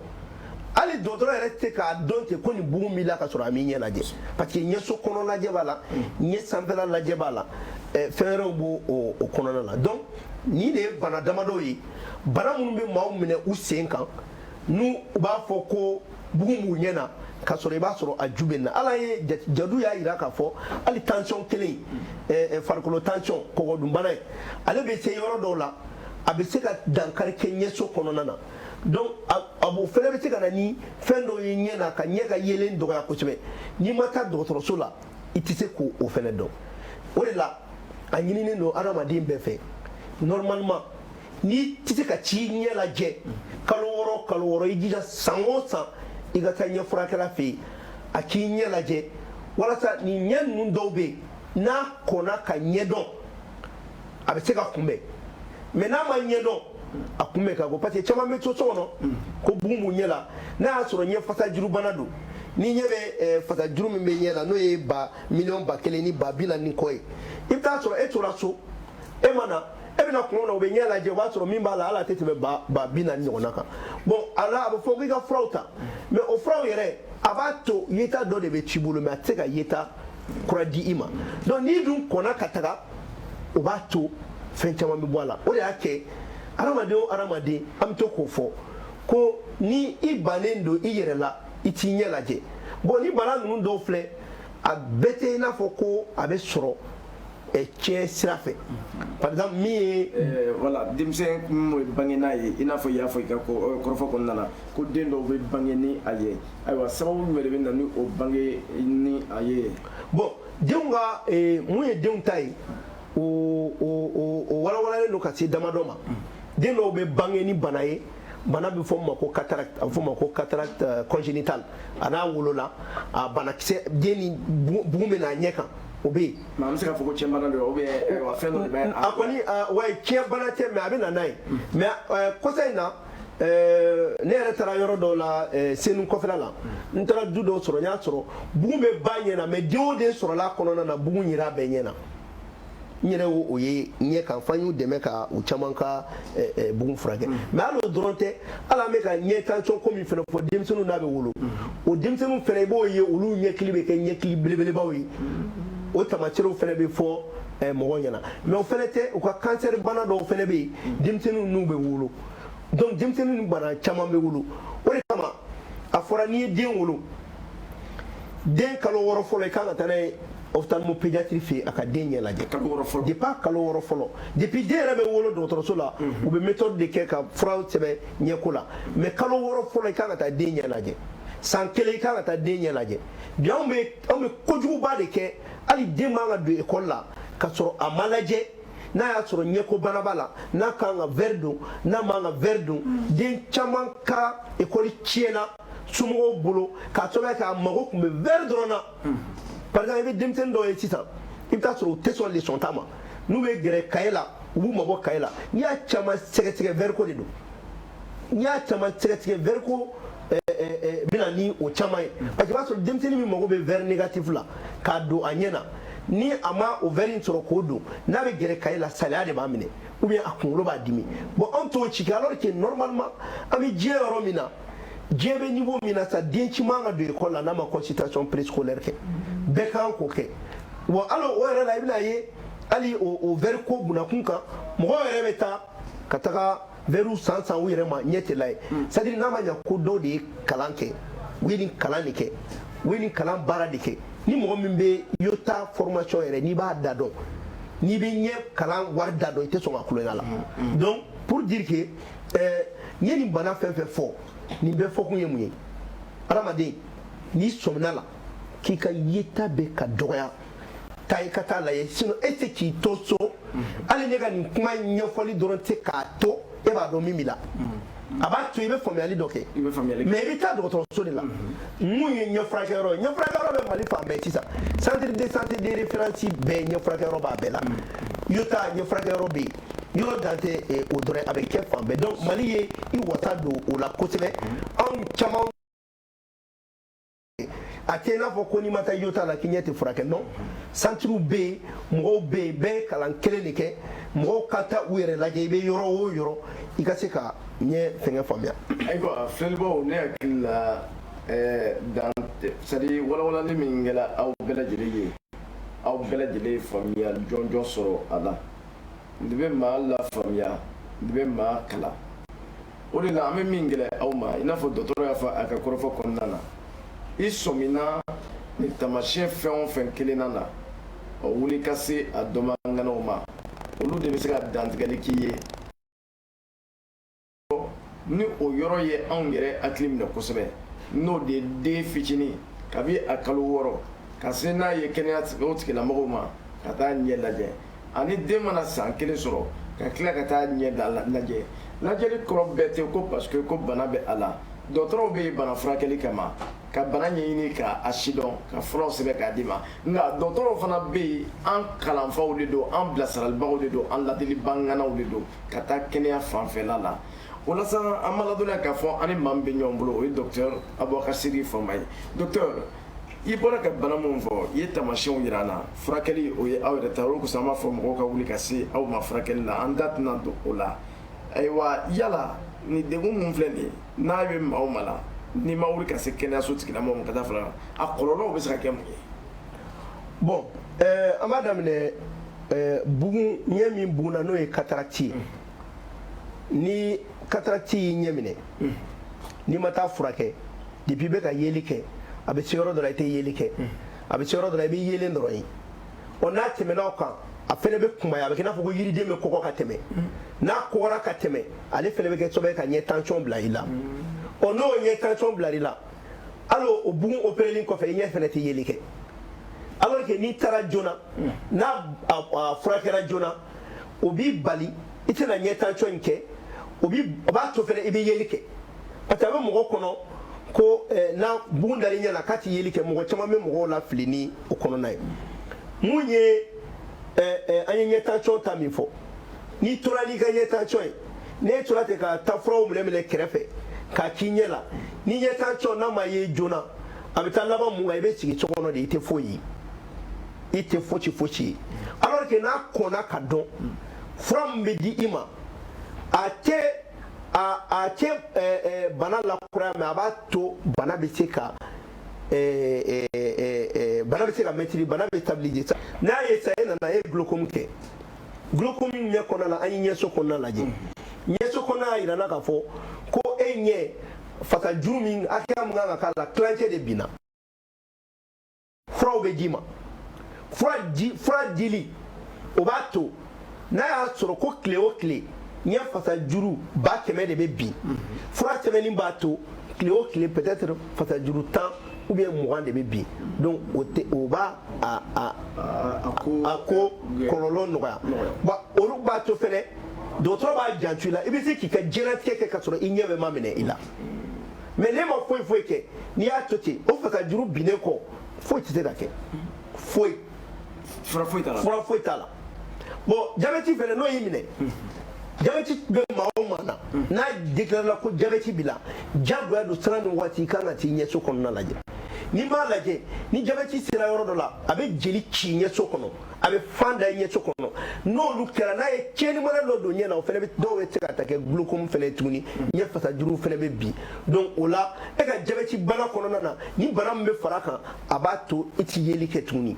Hali dɔgɔtɔrɔ yɛrɛ tɛ k'a dɔn ten ko nin bugun b'i la, ka sɔrɔ a m'i ɲɛ lajɛ, parce que ɲɛso kɔnɔ lajɛ b'a la, ɲɛ sanfɛla lajɛ b'a la, fɛn wɛrɛw b'o o kɔnɔna la. Donc nin de ye bana damadɔw ye, bana minnu bɛ maaw minɛ u sen kan, n'u u b'a fɔ ko bugun b'u ɲɛ na, ka sɔrɔ i b'a sɔrɔ a ju bɛ na. Ala ye jadu y'a jira k'a fɔ hali tension kelen, farikolo tension, kɔgɔdunbana ye, ale bɛ se yɔrɔ dɔw la, a bɛ se ka dankari kɛ ɲɛso kɔnɔna na. Donc a b'o fɛnɛ bɛ se ka na ni fɛn dɔw ye ɲɛ na, ka ɲɛ ka yeelen dɔgɔya kosɛbɛ. N'i ma taa dɔgɔtɔrɔso la, i tɛ se k'o fɛnɛ dɔn. O de la, a ɲininen don adamaden bɛɛ fɛ, normalement, n'i tɛ se ka t'i ɲɛ lajɛ kalo 6, kalo 6, i jija san o san i ka taa ɲɛ furakɛla fɛ yen, a k'i ɲɛ lajɛ. Walasa nin ɲɛ ninnu dɔw bɛ yen, n'a kɔnna ka ɲɛdɔn, a bɛ se ka kunbɛn, mais n'a ma ɲɛdɔn, a kunbɛn ka go, parce que caman bɛ to so kɔnɔ ko bugun b'u ɲɛ la, n'a y'a sɔrɔ ɲɛ fasajurubana don. Ni ɲɛ bɛ fasajuru min bɛ ɲɛ la, n'o ye ba miliyɔn 1040 ni kɔ ye, i bɛ taa sɔrɔ e tora so, e ma na, e bɛna kuma na, u bɛ ɲɛ lajɛ, o b'a sɔrɔ min b'a la, hali a tɛ tɛmɛ ba 40 ɲɔgɔnna kan. Bon, a la, a bɛ fɔ k'i ka furaw ta, mais o furaw yɛrɛ, a b'a to yeta dɔ de bɛ t'i bolo, mais a tɛ se ka yeta kura di i ma. Donc n'i dun kɔnna ka taga, o b'a to fɛn caman bɛ bɔ a la. O de y'a kɛ hadamaden o hadamaden, an bɛ to k'o fɔ ko ni i bannen don i yɛrɛ la, i t'i ɲɛ lajɛ. Bon, ni bana ninnu dɔw filɛ, a bɛɛ tɛ i n'a fɔ ko a bɛ sɔrɔ tiɲɛ sira fɛ. Par exemple, min ye Voilà, denmisɛn min bɛ bange n'a ye, i n'a fɔ i y'a fɔ i ka kɔrɔfɔ kɔnɔna na ko den dɔw bɛ bange ni a ye, ayiwa, sababu jumɛn de bɛ na ni o bange ni a ye? Bon, denw ka mun ye denw ta ye, o walawalalen don ka se damadɔ ma. Den dɔw bɛ bange ni bana ye, bana bɛ fɔ min ma ko cataracte, a bɛ fɔ o ma ko cataracte congénitale. A n'a wolola, a banakisɛ, den ni bugun bɛ n'a ɲɛ kan, o bɛ yen. Mais an bɛ se k'a fɔ ko tiɲɛbana don ou bien ayiwa, fɛn dɔ de bɛ? A kɔni, wa tiɲɛ bana tɛ, mais a bɛ na n'a ye. Mais kɔsa in na, ne yɛrɛ taara yɔrɔ dɔw la, Senu kɔfɛla la, n taara du dɔw sɔrɔ, n y'a sɔrɔ bugun bɛ ba ɲɛ na, mais den o den sɔrɔla a kɔnɔna na, bugun yera bɛɛ ɲɛ na. N yɛrɛ y'o ye ɲɛ kan f'an y'u dɛmɛ ka u caman ka bugun furakɛ. Mais hali o dɔrɔn tɛ, hali an bɛ ka ɲɛ tension ko min fana fɔ, denmisɛnninw n'a bɛ wolo, o denmisɛnninw fana, i b'o ye, olu ɲɛkili bɛ kɛ ɲɛkili belebelebaw ye. O taamasiyɛnw fana bɛ fɔ mɔgɔw ɲɛna. Mais o fana tɛ, u ka cancer bana dɔw fana bɛ yen, denmisɛnninw n'u bɛ wolo. Donc denmisɛnnin ni bana caman bɛ wolo. O de kama a fɔra n'i ye den wolo, den kalo 6 fɔlɔ, i kan ka taa n'a ye ophtalmopédiatre fɛ yen, a ka den ɲɛ lajɛ. Kalo 6 fɔlɔ? Depuis kalo 6 fɔlɔ, depuis den yɛrɛ bɛ wolo dɔgɔtɔrɔso la, u bɛ méthode de kɛ ka furaw sɛbɛn ɲɛko la. Mais kalo 6 fɔlɔ, i kan ka taa den ɲɛ lajɛ. San 1, i kan ka taa den ɲɛ lajɛ. Bi anw bɛ kojuguba de kɛ. Hali den man ka don école la ka sɔrɔ a ma lajɛ n'a y'a sɔrɔ ɲɛko bana b'a la, n'a kan ka verre don, n'a man ka verre don. Den caman ka école tiɲɛna somɔgɔw bolo k'a sababuya kɛ a mago tun bɛ verre dɔrɔn na. Par exemple, i bɛ denmisɛnnin dɔw ye sisan, i bɛ taa sɔrɔ u tɛ sɔn leçon ta ma, n'u bɛ gɛrɛ cahier la, u b'u mabɔ cahier la. N'i y'a caman sɛgɛsɛgɛ, verre ko de don. N'i y'a caman sɛgɛsɛgɛ, verre ko bɛ na ni o caman ye, parce que i b'a sɔrɔ denmisɛnnin min mago bɛ verre négatif la k'a don a ɲɛ na, ni a ma o verre in sɔrɔ k'o don, n'a bɛ gɛrɛ cahier la, saliya de b'a minɛ ou bien a kunkolo b'a dimi. Bon, anw t'o ci kɛ, alors que normalement, an bɛ diɲɛ yɔrɔ min na, diɲɛ bɛ niveau min na sa, den ci man ka don école la n'a ma consultation préscolaire kɛ. Bɛɛ kan k'o kɛ. Bon, hali o yɛrɛ la, i bɛna ye, hali o verre ko bunakun kan, mɔgɔw yɛrɛ bɛ taa ka taga verre san san u yɛrɛ ma, ɲɛ tɛ la ye. C'est à dire, n'a ma ɲɛ ko dɔw de ye kalan kɛ, u ye nin kalan de kɛ, u ye nin kalan baara de kɛ. Ni mɔgɔ min bɛ yota formation yɛrɛ, n'i b'a da dɔn, n'i bɛ ɲɛ kalan wari da dɔn, i tɛ sɔn ka kulonkɛ la. Donc pour dire que n ye nin bana fɛn fɛn fɔ, nin bɛɛ fɔkun ye mun ye? Hadamaden, n'i sɔmina la k'i ka yeta bɛ ka dɔgɔya, taa i ka taa lajɛ. Sinon e tɛ k'i to so, hali ne ka nin kuma ɲɛfɔli dɔrɔn tɛ k'a to e b'a dɔn min b'i la. A b'a to i bɛ faamuyali dɔ kɛ. I bɛ faamuyali kɛ. Mais i bɛ taa dɔgɔtɔrɔso de la. Mun ye ɲɛfurakɛyɔrɔ ye? Ɲɛfurakɛyɔrɔ bɛ Mali fan bɛɛ sisan. Centre de santé de référence bɛɛ, ɲɛfurakɛyɔrɔ b'a bɛɛ la. Yota ɲɛfurakɛyɔrɔ bɛ yen, yɔrɔ dan tɛ o dɔrɔn, a bɛ kɛ fan bɛɛ. Donc Mali ye i wasa don o la kosɛbɛ. Anw caman, a tɛ i n'a fɔ ko n'i ma taa yota la k'i ɲɛ tɛ furakɛ. Non, centre bɛ yen, mɔgɔw bɛ yen, bɛɛ ye kalan kelen de kɛ. Mɔgɔw ka taa u yɛrɛ lajɛ. I bɛ yɔrɔ o yɔrɔ, i ka se ka ɲɛ fɛngɛ faamuya. Ayiwa, filɛlibaw, ne hakili la, dan, c'est à dire walawalali min kɛra aw bɛɛ lajɛlen ye, aw bɛɛ lajɛlen ye faamuya jɔnjɔn sɔrɔ a la. Nin bɛ maa lafaamuya, nin bɛ maa kalan. O de la an bɛ min gɛlɛ aw ma, i n'a fɔ dɔgɔtɔrɔ y'a fɔ a ka kɔrɔfɔ kɔnɔna na, i sɔmina nin taamasiyɛn fɛn o fɛn kelenna na, ɔ, wuli ka se a dɔnbaganaw ma, olu de bɛ se ka dantigɛli k'i ye. Ni o yɔrɔ ye anw yɛrɛ hakili minɛ kosɛbɛ, n'o de ye den fitinin kabi a kalo 6 ka se n'a ye kɛnɛya o tigilamɔgɔw ma ka taa ɲɛ lajɛ, ani den mana san 1 sɔrɔ ka tila ka taa ɲɛ lajɛ. Lajɛli kɔrɔ bɛɛ tɛ ko parce que ko bana bɛ a la. Dɔgɔtɔrɔw bɛ yen bana furakɛli kama. Ka bana ɲɛɲini ka a sidɔn, ka furaw sɛbɛn k'a d'i ma. Nka dɔgɔtɔrɔw fana bɛ yen, an kalanfaw de don, an bilasiralibagaw de don, an ladilibaŋanaw de don ka taa kɛnɛya fanfɛla la. O la sa, an ma ladɔnniya k'a fɔ an ni maa min bɛ ɲɔgɔn bolo, o ye docteur Abubakar Sidiki Fama ye. Docteur, i bɔra ka bana min fɔ, i ye taamasiyɛnw yira an na. Furakɛli, o ye aw yɛrɛ ta ye. O kosɔn an b'a fɔ mɔgɔw ka wuli ka se aw ma furakɛli la. An da tɛna don o la. Ayiwa, yala nin degun mun filɛ nin ye, n'a bɛ maa o maa la, n'i ma wuli ka se kɛnɛyaso tigilamɔgɔw ma ka taa fara, a kɔlɔlɔw bɛ se ka kɛ mun ye? Bon, an b'a daminɛ bugun, ɲɛ min bugunna, n'o ye cataracte ye. Ni cataracte y'i ɲɛ minɛ, n'i ma taa furakɛ, depuis i bɛ ka yeli kɛ, a bɛ se yɔrɔ dɔ la, i tɛ yeli kɛ. A bɛ se yɔrɔ dɔ la, i bɛ yeelen dɔrɔn ye. Ɔ, n'a tɛmɛna o kan, a fɛnɛ bɛ kunbaya, a bɛ kɛ i n'a fɔ ko yiriden bɛ kɔgɔ ka tɛmɛ. N'a kɔgɔra ka tɛmɛ, ale fɛnɛ bɛ kɛ sababu ye ka ɲɛ tension bila i la. Ɔ, n'o ɲɛ tension bila i la, hali o bugun opéré kɔfɛ, i ɲɛ fɛnɛ tɛ yeli kɛ. Alors que n'i taara joona, n'a a furakɛra joona, o b'i bali i tɛna ɲɛ tension in kɛ. O b'a to fɛnɛ i bɛ yeli kɛ, parce que a bɛ mɔgɔ kɔnɔ ko n'a bugun dar'i ɲɛ la k'a tɛ yeli kɛ. Mɔgɔ caman bɛ mɔgɔw lafili ni o kɔnɔna ye. Mun ye an ye ɲɛ tension ta min fɔ, n'i tora n'i ka ɲɛ tension ye, n'e tora ten ka taa furaw minɛ minɛ kɛrɛfɛ k'a k'i ɲɛ la, ni ɲɛ tension n'a ma ye joona, a bɛ taa laban mun kan? I bɛ sigi so kɔnɔ de, i tɛ foyi ye, i tɛ fosi fosi ye. Alors que n'a kɔnna ka dɔn, fura min bɛ di i ma, a tɛ bana lakuraya, mais a b'a to bana bɛ se ka maîtriser, bana bɛ stabiliser. N'a ye sa, e nana, e ye glaucome kɛ. Glaucome ɲɛ kɔnɔna la, an ye ɲɛso kɔnɔna lajɛ. Ɲɛso kɔnɔna y'a yira n na k'a fɔ ko e ɲɛ fasajuru min hakɛya min kan ka k'a la, tilancɛ de binna. Furaw bɛ d'i ma. Fura dili, o b'a to n'a y'a sɔrɔ ko tile o tile ɲɛ fasajuru 100 000 de bɛ bin, fura sɛbɛnni b'a to tile o tile peut-être fasajuru 10 ou bien 20 de bɛ bin. Donc o tɛ, o b'a a a ko kɔlɔlɔ nɔgɔya. Bon, olu b'a to fɛnɛ dɔgɔtɔrɔ b'a janto i la, i bɛ se k'i ka diɲɛlatigɛ kɛ ka sɔrɔ i ɲɛ bɛ ma minɛ i la. Mais n'e ma foyi foyi kɛ, n'i y'a to ten, o fasajuru binnen kɔ, foyi tɛ se ka kɛ, foyi. Fura foyi t'a la. Fura foyi t'a la. Bon, jabɛti fɛnɛ, n'o y'i minɛ, jabɛti bɛ maa o maa na, n'a déclaré la ko jabɛti b'i la, diyagoya don, sira ni waati i kan ka t'i ɲɛso kɔnɔna lajɛ. N'i m'a lajɛ, ni jabɛti sera yɔrɔ dɔ la, a bɛ jeli ci ɲɛso kɔnɔ, a bɛ fan da ɲɛso kɔnɔ. N'olu kɛra, n'a ye tiɲɛni wɛrɛ dɔ don ɲɛ na, o fɛnɛ bɛ, dɔw bɛ se ka ta kɛ glaucome fɛnɛ ye tuguni, ɲɛ fasajuru fɛnɛ bɛ bin. Donc o la, e ka jabɛti bana kɔnɔna na, ni bana min bɛ fara a kan, a b'a to i ti yeli kɛ tuguni.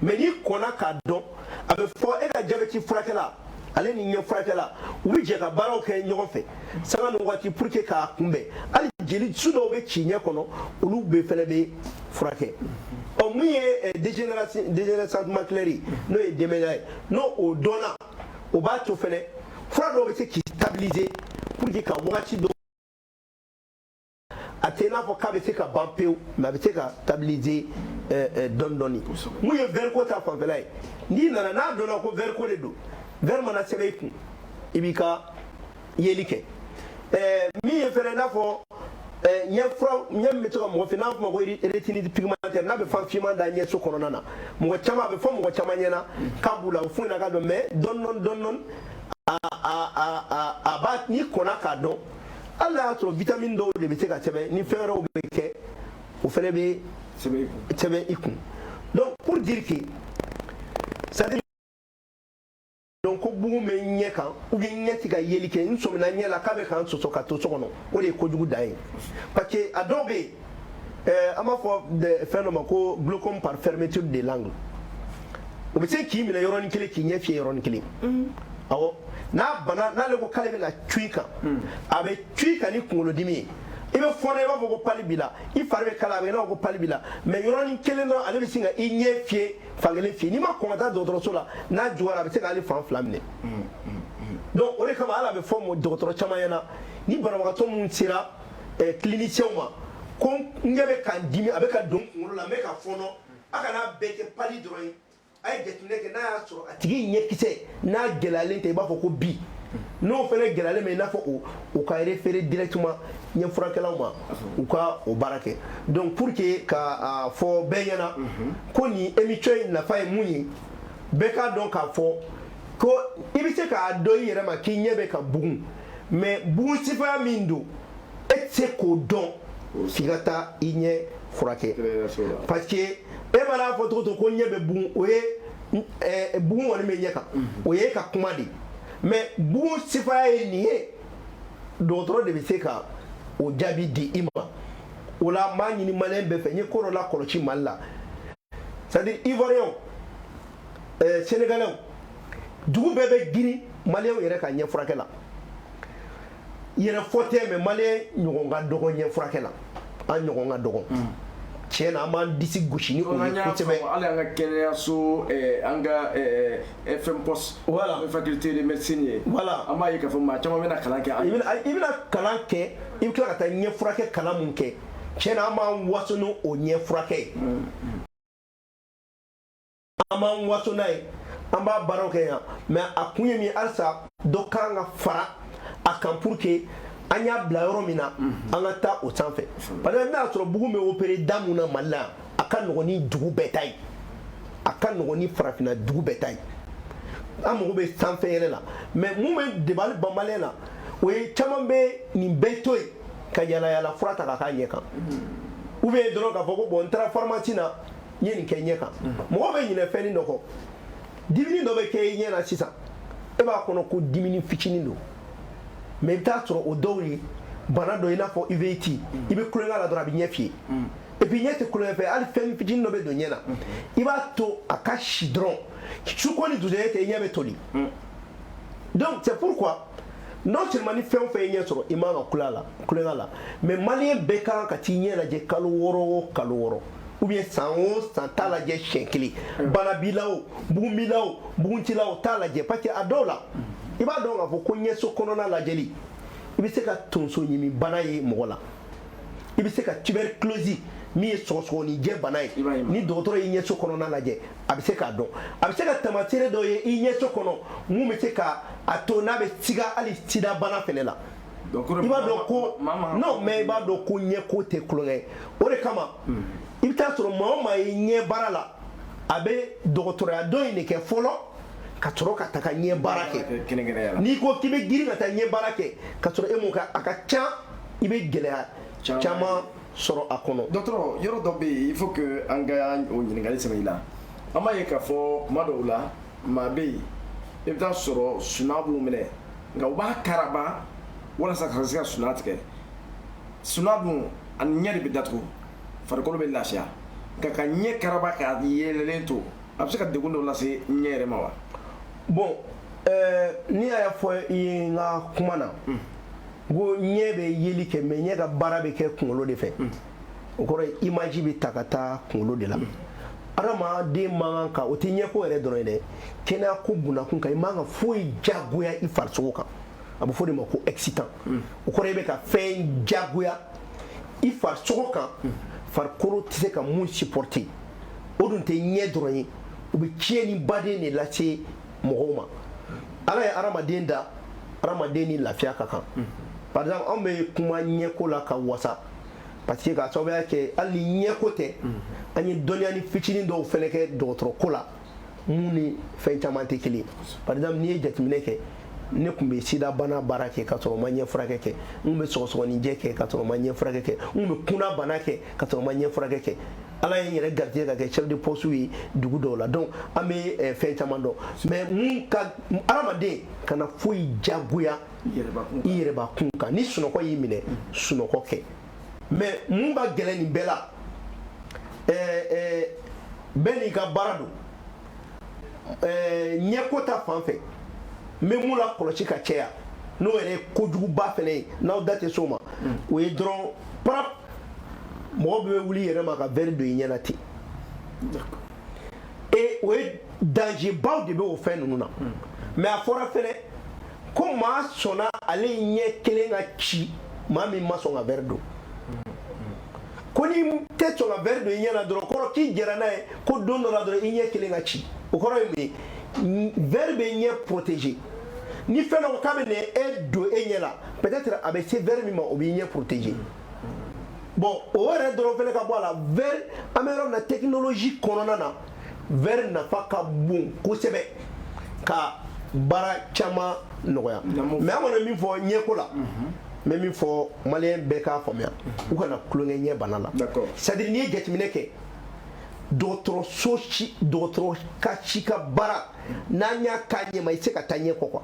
Mais n'i kɔnna k'a dɔn, a bɛ fɔ e ka jabɛti furakɛla, ale ni ɲɛ furakɛla, u bɛ jɛ ka baaraw kɛ ɲɔgɔn fɛ sanga ni waati pour que k'a kunbɛn. Hali jeli su dɔw bɛ ci ɲɛ kɔnɔ, olu bɛ fɛnɛ bɛ furakɛ. Ɔ, mun ye dégénération, dégénérescence maculaire ye, n'o ye denmɛya ye, n'o o dɔnna, o b'a to fɛnɛ fura dɔw bɛ se k'i stabiliser pour que ka wagati dɔ, a tɛ i n'a fɔ k'a bɛ se ka ban pewu, mais a bɛ se ka stabiliser dɔɔni dɔɔni. Mun ye verre ko ta fanfɛla ye, n'i nana, n'a dɔnna ko verre ko de don, verre mana sɛbɛn i kun, i b'i ka yeli kɛ. Min ye fɛnɛ, i n'a fɔ ɲɛ fura, ɲɛ min bɛ to ka mɔgɔ fɛ, n'a fɔ ma ko rétinite pigmentaire, n'a bɛ fan finman da ɲɛso kɔnɔna na, mɔgɔ caman, a bɛ fɔ mɔgɔ caman ɲɛna k'a b'u la, o f'u ɲɛna k'a dɔn. Mais dɔɔni dɔɔni dɔɔni dɔɔni, a b'a, n'i kɔnna k'a dɔn, hali n'a y'a sɔrɔ vitamine dɔw de bɛ se ka sɛbɛn, ni fɛn wɛrɛw bɛ kɛ, o fɛnɛ bɛ sɛbɛn i kun. Donc pour dire que, c'est à dire, donc ko bugun bɛ ɲɛ kan ou bien ɲɛ ti ka yeli kɛ, n sɔmina ɲɛ la k'a bɛ k'an sɔsɔ ka to so kɔnɔ, o de ye kojugu dan ye. Parce que a dɔw bɛ yen, an b'a fɔ fɛn dɔ ma ko glaucome par fermeture de l'angle. O bɛ se k'i minɛ yɔrɔnin kelen, k'i ɲɛ fiyɛ yɔrɔnin kelen. Awɔ, n'a bana, n'ale ko k'ale bɛna cu i kan, a bɛ cu i kan ni kunkolodimi ye. I bɛ fɔɔnɔ, i b'a fɔ ko pali b'i la, i fari bɛ kalaya, a bɛ i n'a fɔ ko pali b'i la. Mais yɔrɔnin kelen dɔrɔn, ale bɛ sin ka i ɲɛ fiyɛ, fankelen fiyɛ. N'i ma kɔn ka taa dɔgɔtɔrɔso la, n'a juguyara, a bɛ se k'ale fan fila minɛ. Donc o de kama, hali a bɛ fɔ dɔgɔtɔrɔ caman ɲɛna, ni banabagatɔ minnu sera clinicien ma ko n ɲɛ bɛ ka n dimi, a bɛ ka don n kunkolo la, n bɛ ka fɔɔnɔ, a kana bɛɛ kɛ pali dɔrɔn ye, a ye jateminɛ kɛ n'a y'a sɔrɔ a tigi ɲɛkisɛ n'a gɛlɛyalen tɛ, i b'a fɔ ko bi. N'o fana gɛlɛyalen bɛ, i n'a fɔ o ka référer directement ɲɛfurakɛlaw ma, u ka o baara kɛ. Donc pour que ka fɔ bɛɛ ɲɛna ko nin émission in nafa ye mun ye, bɛɛ k'a dɔn k'a fɔ ko i bɛ se k'a dɔn i yɛrɛ ma k'i ɲɛ bɛ ka bugun, mais bugun sifaya min don, e tɛ se k'o dɔn f'i ka taa i ɲɛ furakɛ, parce que e b'a fɔ cogo cogo ko ɲɛ bɛ bugun, o ye bugun kɔni bɛ ɲɛ kan, o ye e ka kuma de ye. Mais bugun sifaya ye nin ye, dɔgɔtɔrɔ de bɛ se ka o jaabi di i ma. O la, n b'a ɲini maliyɛn bɛɛ fɛ, n ye ko dɔ la kɔlɔsi Mali la, c'est à dire Ivoiriyɛnw, Sénégalais, dugu bɛɛ bɛ girin maliyɛnw yɛrɛ ka ɲɛ furakɛ la. Yɛrɛ fɔ tɛ, mais maliyɛn ɲɔgɔn ka dɔgɔ ɲɛ furakɛ la, an ɲɔgɔn ka dɔgɔ tiɲɛ na, an b'an disi gosi ni o ye kosɛbɛ. Hali an ka kɛnɛyaso, an ka FM poste, faculté de médecine ye, an b'a ye k'a fɔ maa caman bɛna kalan kɛ. I bɛna kalan kɛ, i bɛ tila ka taa ɲɛ furakɛ kalan mun kɛ, tiɲɛ na, an b'an waso n'o ɲɛ furakɛ ye, an b'an waso n'a ye, an b'a baaraw kɛ yan. Mais a kun ye min ye, halisa dɔ kan ka fara a kan pour que an y'a bila yɔrɔ min na, an ka taa o sanfɛ, parce que n'a y'a sɔrɔ bugun bɛ opérer da mun na Mali la yan, a ka nɔgɔn ni dugu bɛɛ ta ye, a ka nɔgɔn ni farafinna dugu bɛɛ ta ye. An mago bɛ sanfɛ yɛrɛ la, mais mun bɛ debali ban maliyɛn na, o ye caman bɛ nin bɛɛ to yen ka yala yala fura ta k'a k'a ɲɛ kan, ou bien dɔrɔn k'a fɔ ko bon, n taara pharmacie na, n ye nin kɛ ɲɛ kan. Mɔgɔ bɛ ɲinɛ fɛnnin dɔ kɔ, dimini dɔ bɛ kɛ i ɲɛ na sisan, e b'a kɔnɔ ko dimini fitinin don, mais i bɛ taa sɔrɔ o dɔw ye bana dɔ, i n'a fɔ uvéite. I bɛ kulonkɛ la dɔrɔn, a bɛ ɲɛ fiyɛ, et puis ɲɛ tɛ kulonkɛ fɛ, hali fɛn fitinin dɔ bɛ don ɲɛ na, i b'a to a ka si dɔrɔn, su ko ni dusɛɲɛ tɛ, i ɲɛ bɛ toli. Donc c'est pourquoi, non seulement ni fɛn o fɛn ye ɲɛ sɔrɔ, i man ka kulonkɛ la, kulonkɛ la, mais maliyɛn bɛɛ kan ka t'i ɲɛ lajɛ kalo 6 o kalo 6, ou bien san o san, t'a lajɛ siɲɛ kelen. Bana b'i la o, bugun b'i la o, bugun t'i la o, t'a lajɛ, parce que a dɔw la, i b'a dɔn k'a fɔ ko ɲɛso kɔnɔna lajɛli, i bɛ se ka tonso ɲimi bana ye mɔgɔ la, i bɛ se ka tuberculose min ye sɔgɔsɔgɔnijɛ bana ye. Ni dɔgɔtɔrɔ y'i ɲɛso kɔnɔna lajɛ, a bɛ se k'a dɔn, a bɛ se ka tamaseere dɔ ye i ɲɛso kɔnɔ mun bɛ se ka a to n'a bɛ siga hali sida bana fɛnɛ la. I b'a dɔn ko non, mais i b'a dɔn ko ɲɛko tɛ kulonkɛ ye. O de kama, i bɛ taa sɔrɔ maa o maa ye ɲɛ baara la, a bɛ dɔgɔtɔrɔya dɔn in de kɛ fɔlɔ ka sɔrɔ ka taga ɲɛ baara kɛ. N'i ko k'i bɛ girin ka taa ɲɛ baara kɛ ka sɔrɔ e m'o kɛ, a ka ca, i bɛ gɛlɛya caman sɔrɔ a kɔnɔ. Dɔgɔtɔrɔ, yɔrɔ dɔ bɛ yen, il faut que an ka o ɲininkali sɛbɛn i la. An b'a ye k'a fɔ kuma dɔw la, maa bɛ yen, i bɛ taa sɔrɔ suna b'u minɛ, nka u b'a karaba walasa ka se ka suna tigɛ. Suna dun, ani ɲɛ de bɛ datugu, farikolo bɛ lafiya, nka ka ɲɛ karaba k'a yɛlɛlen to, a bɛ se ka degun dɔ lase ɲɛ yɛrɛ ma wa? Bon, ni y'a fɔ i ye n ka kuma na n ko ɲɛ bɛ yeli kɛ, mais ɲɛ ka baara bɛ kɛ kunkolo de fɛ. O kɔrɔ ye image bɛ ta ka taa kunkolo de la. Adamaden man kan ka, o tɛ ɲɛko yɛrɛ dɔrɔn ye dɛ, kɛnɛya ko bunakun kan, i man ka foyi jagoya i farisogo kan. A bɛ fɔ o de ma ko excitant. O kɔrɔ ye i bɛ ka fɛn jagoya i farisogo kan, farikolo tɛ se ka mun supporter. O dun tɛ ɲɛ dɔrɔn ye, o bɛ tiɲɛni baden de lase mɔgɔw ma. Ala ye hadamaden da, hadamaden ni lafiya ka kan. Par exemple, anw bɛ kuma ɲɛko la ka wasa, parce que k'a sababuya kɛ hali ni ɲɛko tɛ, an ye dɔnniya ni fitinin dɔw fɛnɛ kɛ dɔgɔtɔrɔ ko la mun ni fɛn caman tɛ kelen ye. Par exemple, n'i ye jateminɛ kɛ, ne tun bɛ sida bana baara kɛ ka sɔrɔ n ma ɲɛ furakɛ kɛ, n tun bɛ sɔgɔsɔgɔninjɛ kɛ ka sɔrɔ n ma ɲɛ furakɛ kɛ, n tun bɛ kunna bana kɛ ka sɔrɔ n ma ɲɛ furakɛ kɛ. Ala ye n yɛrɛ garijɛgɛ ka kɛ chef de poste ye dugu dɔw la. Donc an bɛ fɛn caman dɔn, mais mun ka hadamaden kana foyi jagoya i yɛrɛbakun kan. Ni sunɔgɔ y'i minɛ, sunɔgɔ kɛ. Mais mun ka gɛlɛn nin bɛɛ la, bɛɛ n'i ka baara don. Ɲɛko ta fan fɛ, n bɛ mun la kɔlɔsi ka caya, n'o yɛrɛ ye kojuguba fɛnɛ ye, n'aw da tɛ s'o ma, o ye dɔrɔn parap, mɔgɔ bɛ wuli i yɛrɛ ma ka verre don i ɲɛ na ten. Et o ye danger baw de bɛ o fɛn ninnu na. Mais a fɔra fɛnɛ ko maa sɔnna ale ɲɛ kelen ka ci, maa min ma sɔn ka verre don, ko n'i tɛ sɔn ka verre don i ɲɛ na dɔrɔn, kɔrɔ k'i jɛra n'a ye ko don dɔ la dɔrɔn i ɲɛ kelen ka ci. O kɔrɔ ye mun ye? Verre bɛ ɲɛ protéger. Ni fɛn dɔ ko k'a bɛ na e don e ɲɛ la, peut-être a bɛ se verre min ma, o b'i ɲɛ protéger. Bon, o yɛrɛ dɔrɔn fɛnɛ ka bɔ a la, verre, an bɛ yɔrɔ min na, technologie kɔnɔna na, verre nafa ka bon kosɛbɛ ka baara caman nɔgɔya. Mais an kɔni bɛ min fɔ ɲɛko la, n bɛ min fɔ, maliyɛn bɛɛ k'a faamuya, u kana tulonkɛ ɲɛ bana la. C'est à dire, n'i ye jateminɛ kɛ, dɔgɔtɔrɔso si, dɔgɔtɔrɔ ka si ka baara n'an y'a k'a ɲɛ ma, i tɛ se ka taa ɲɛ kɔ quoi,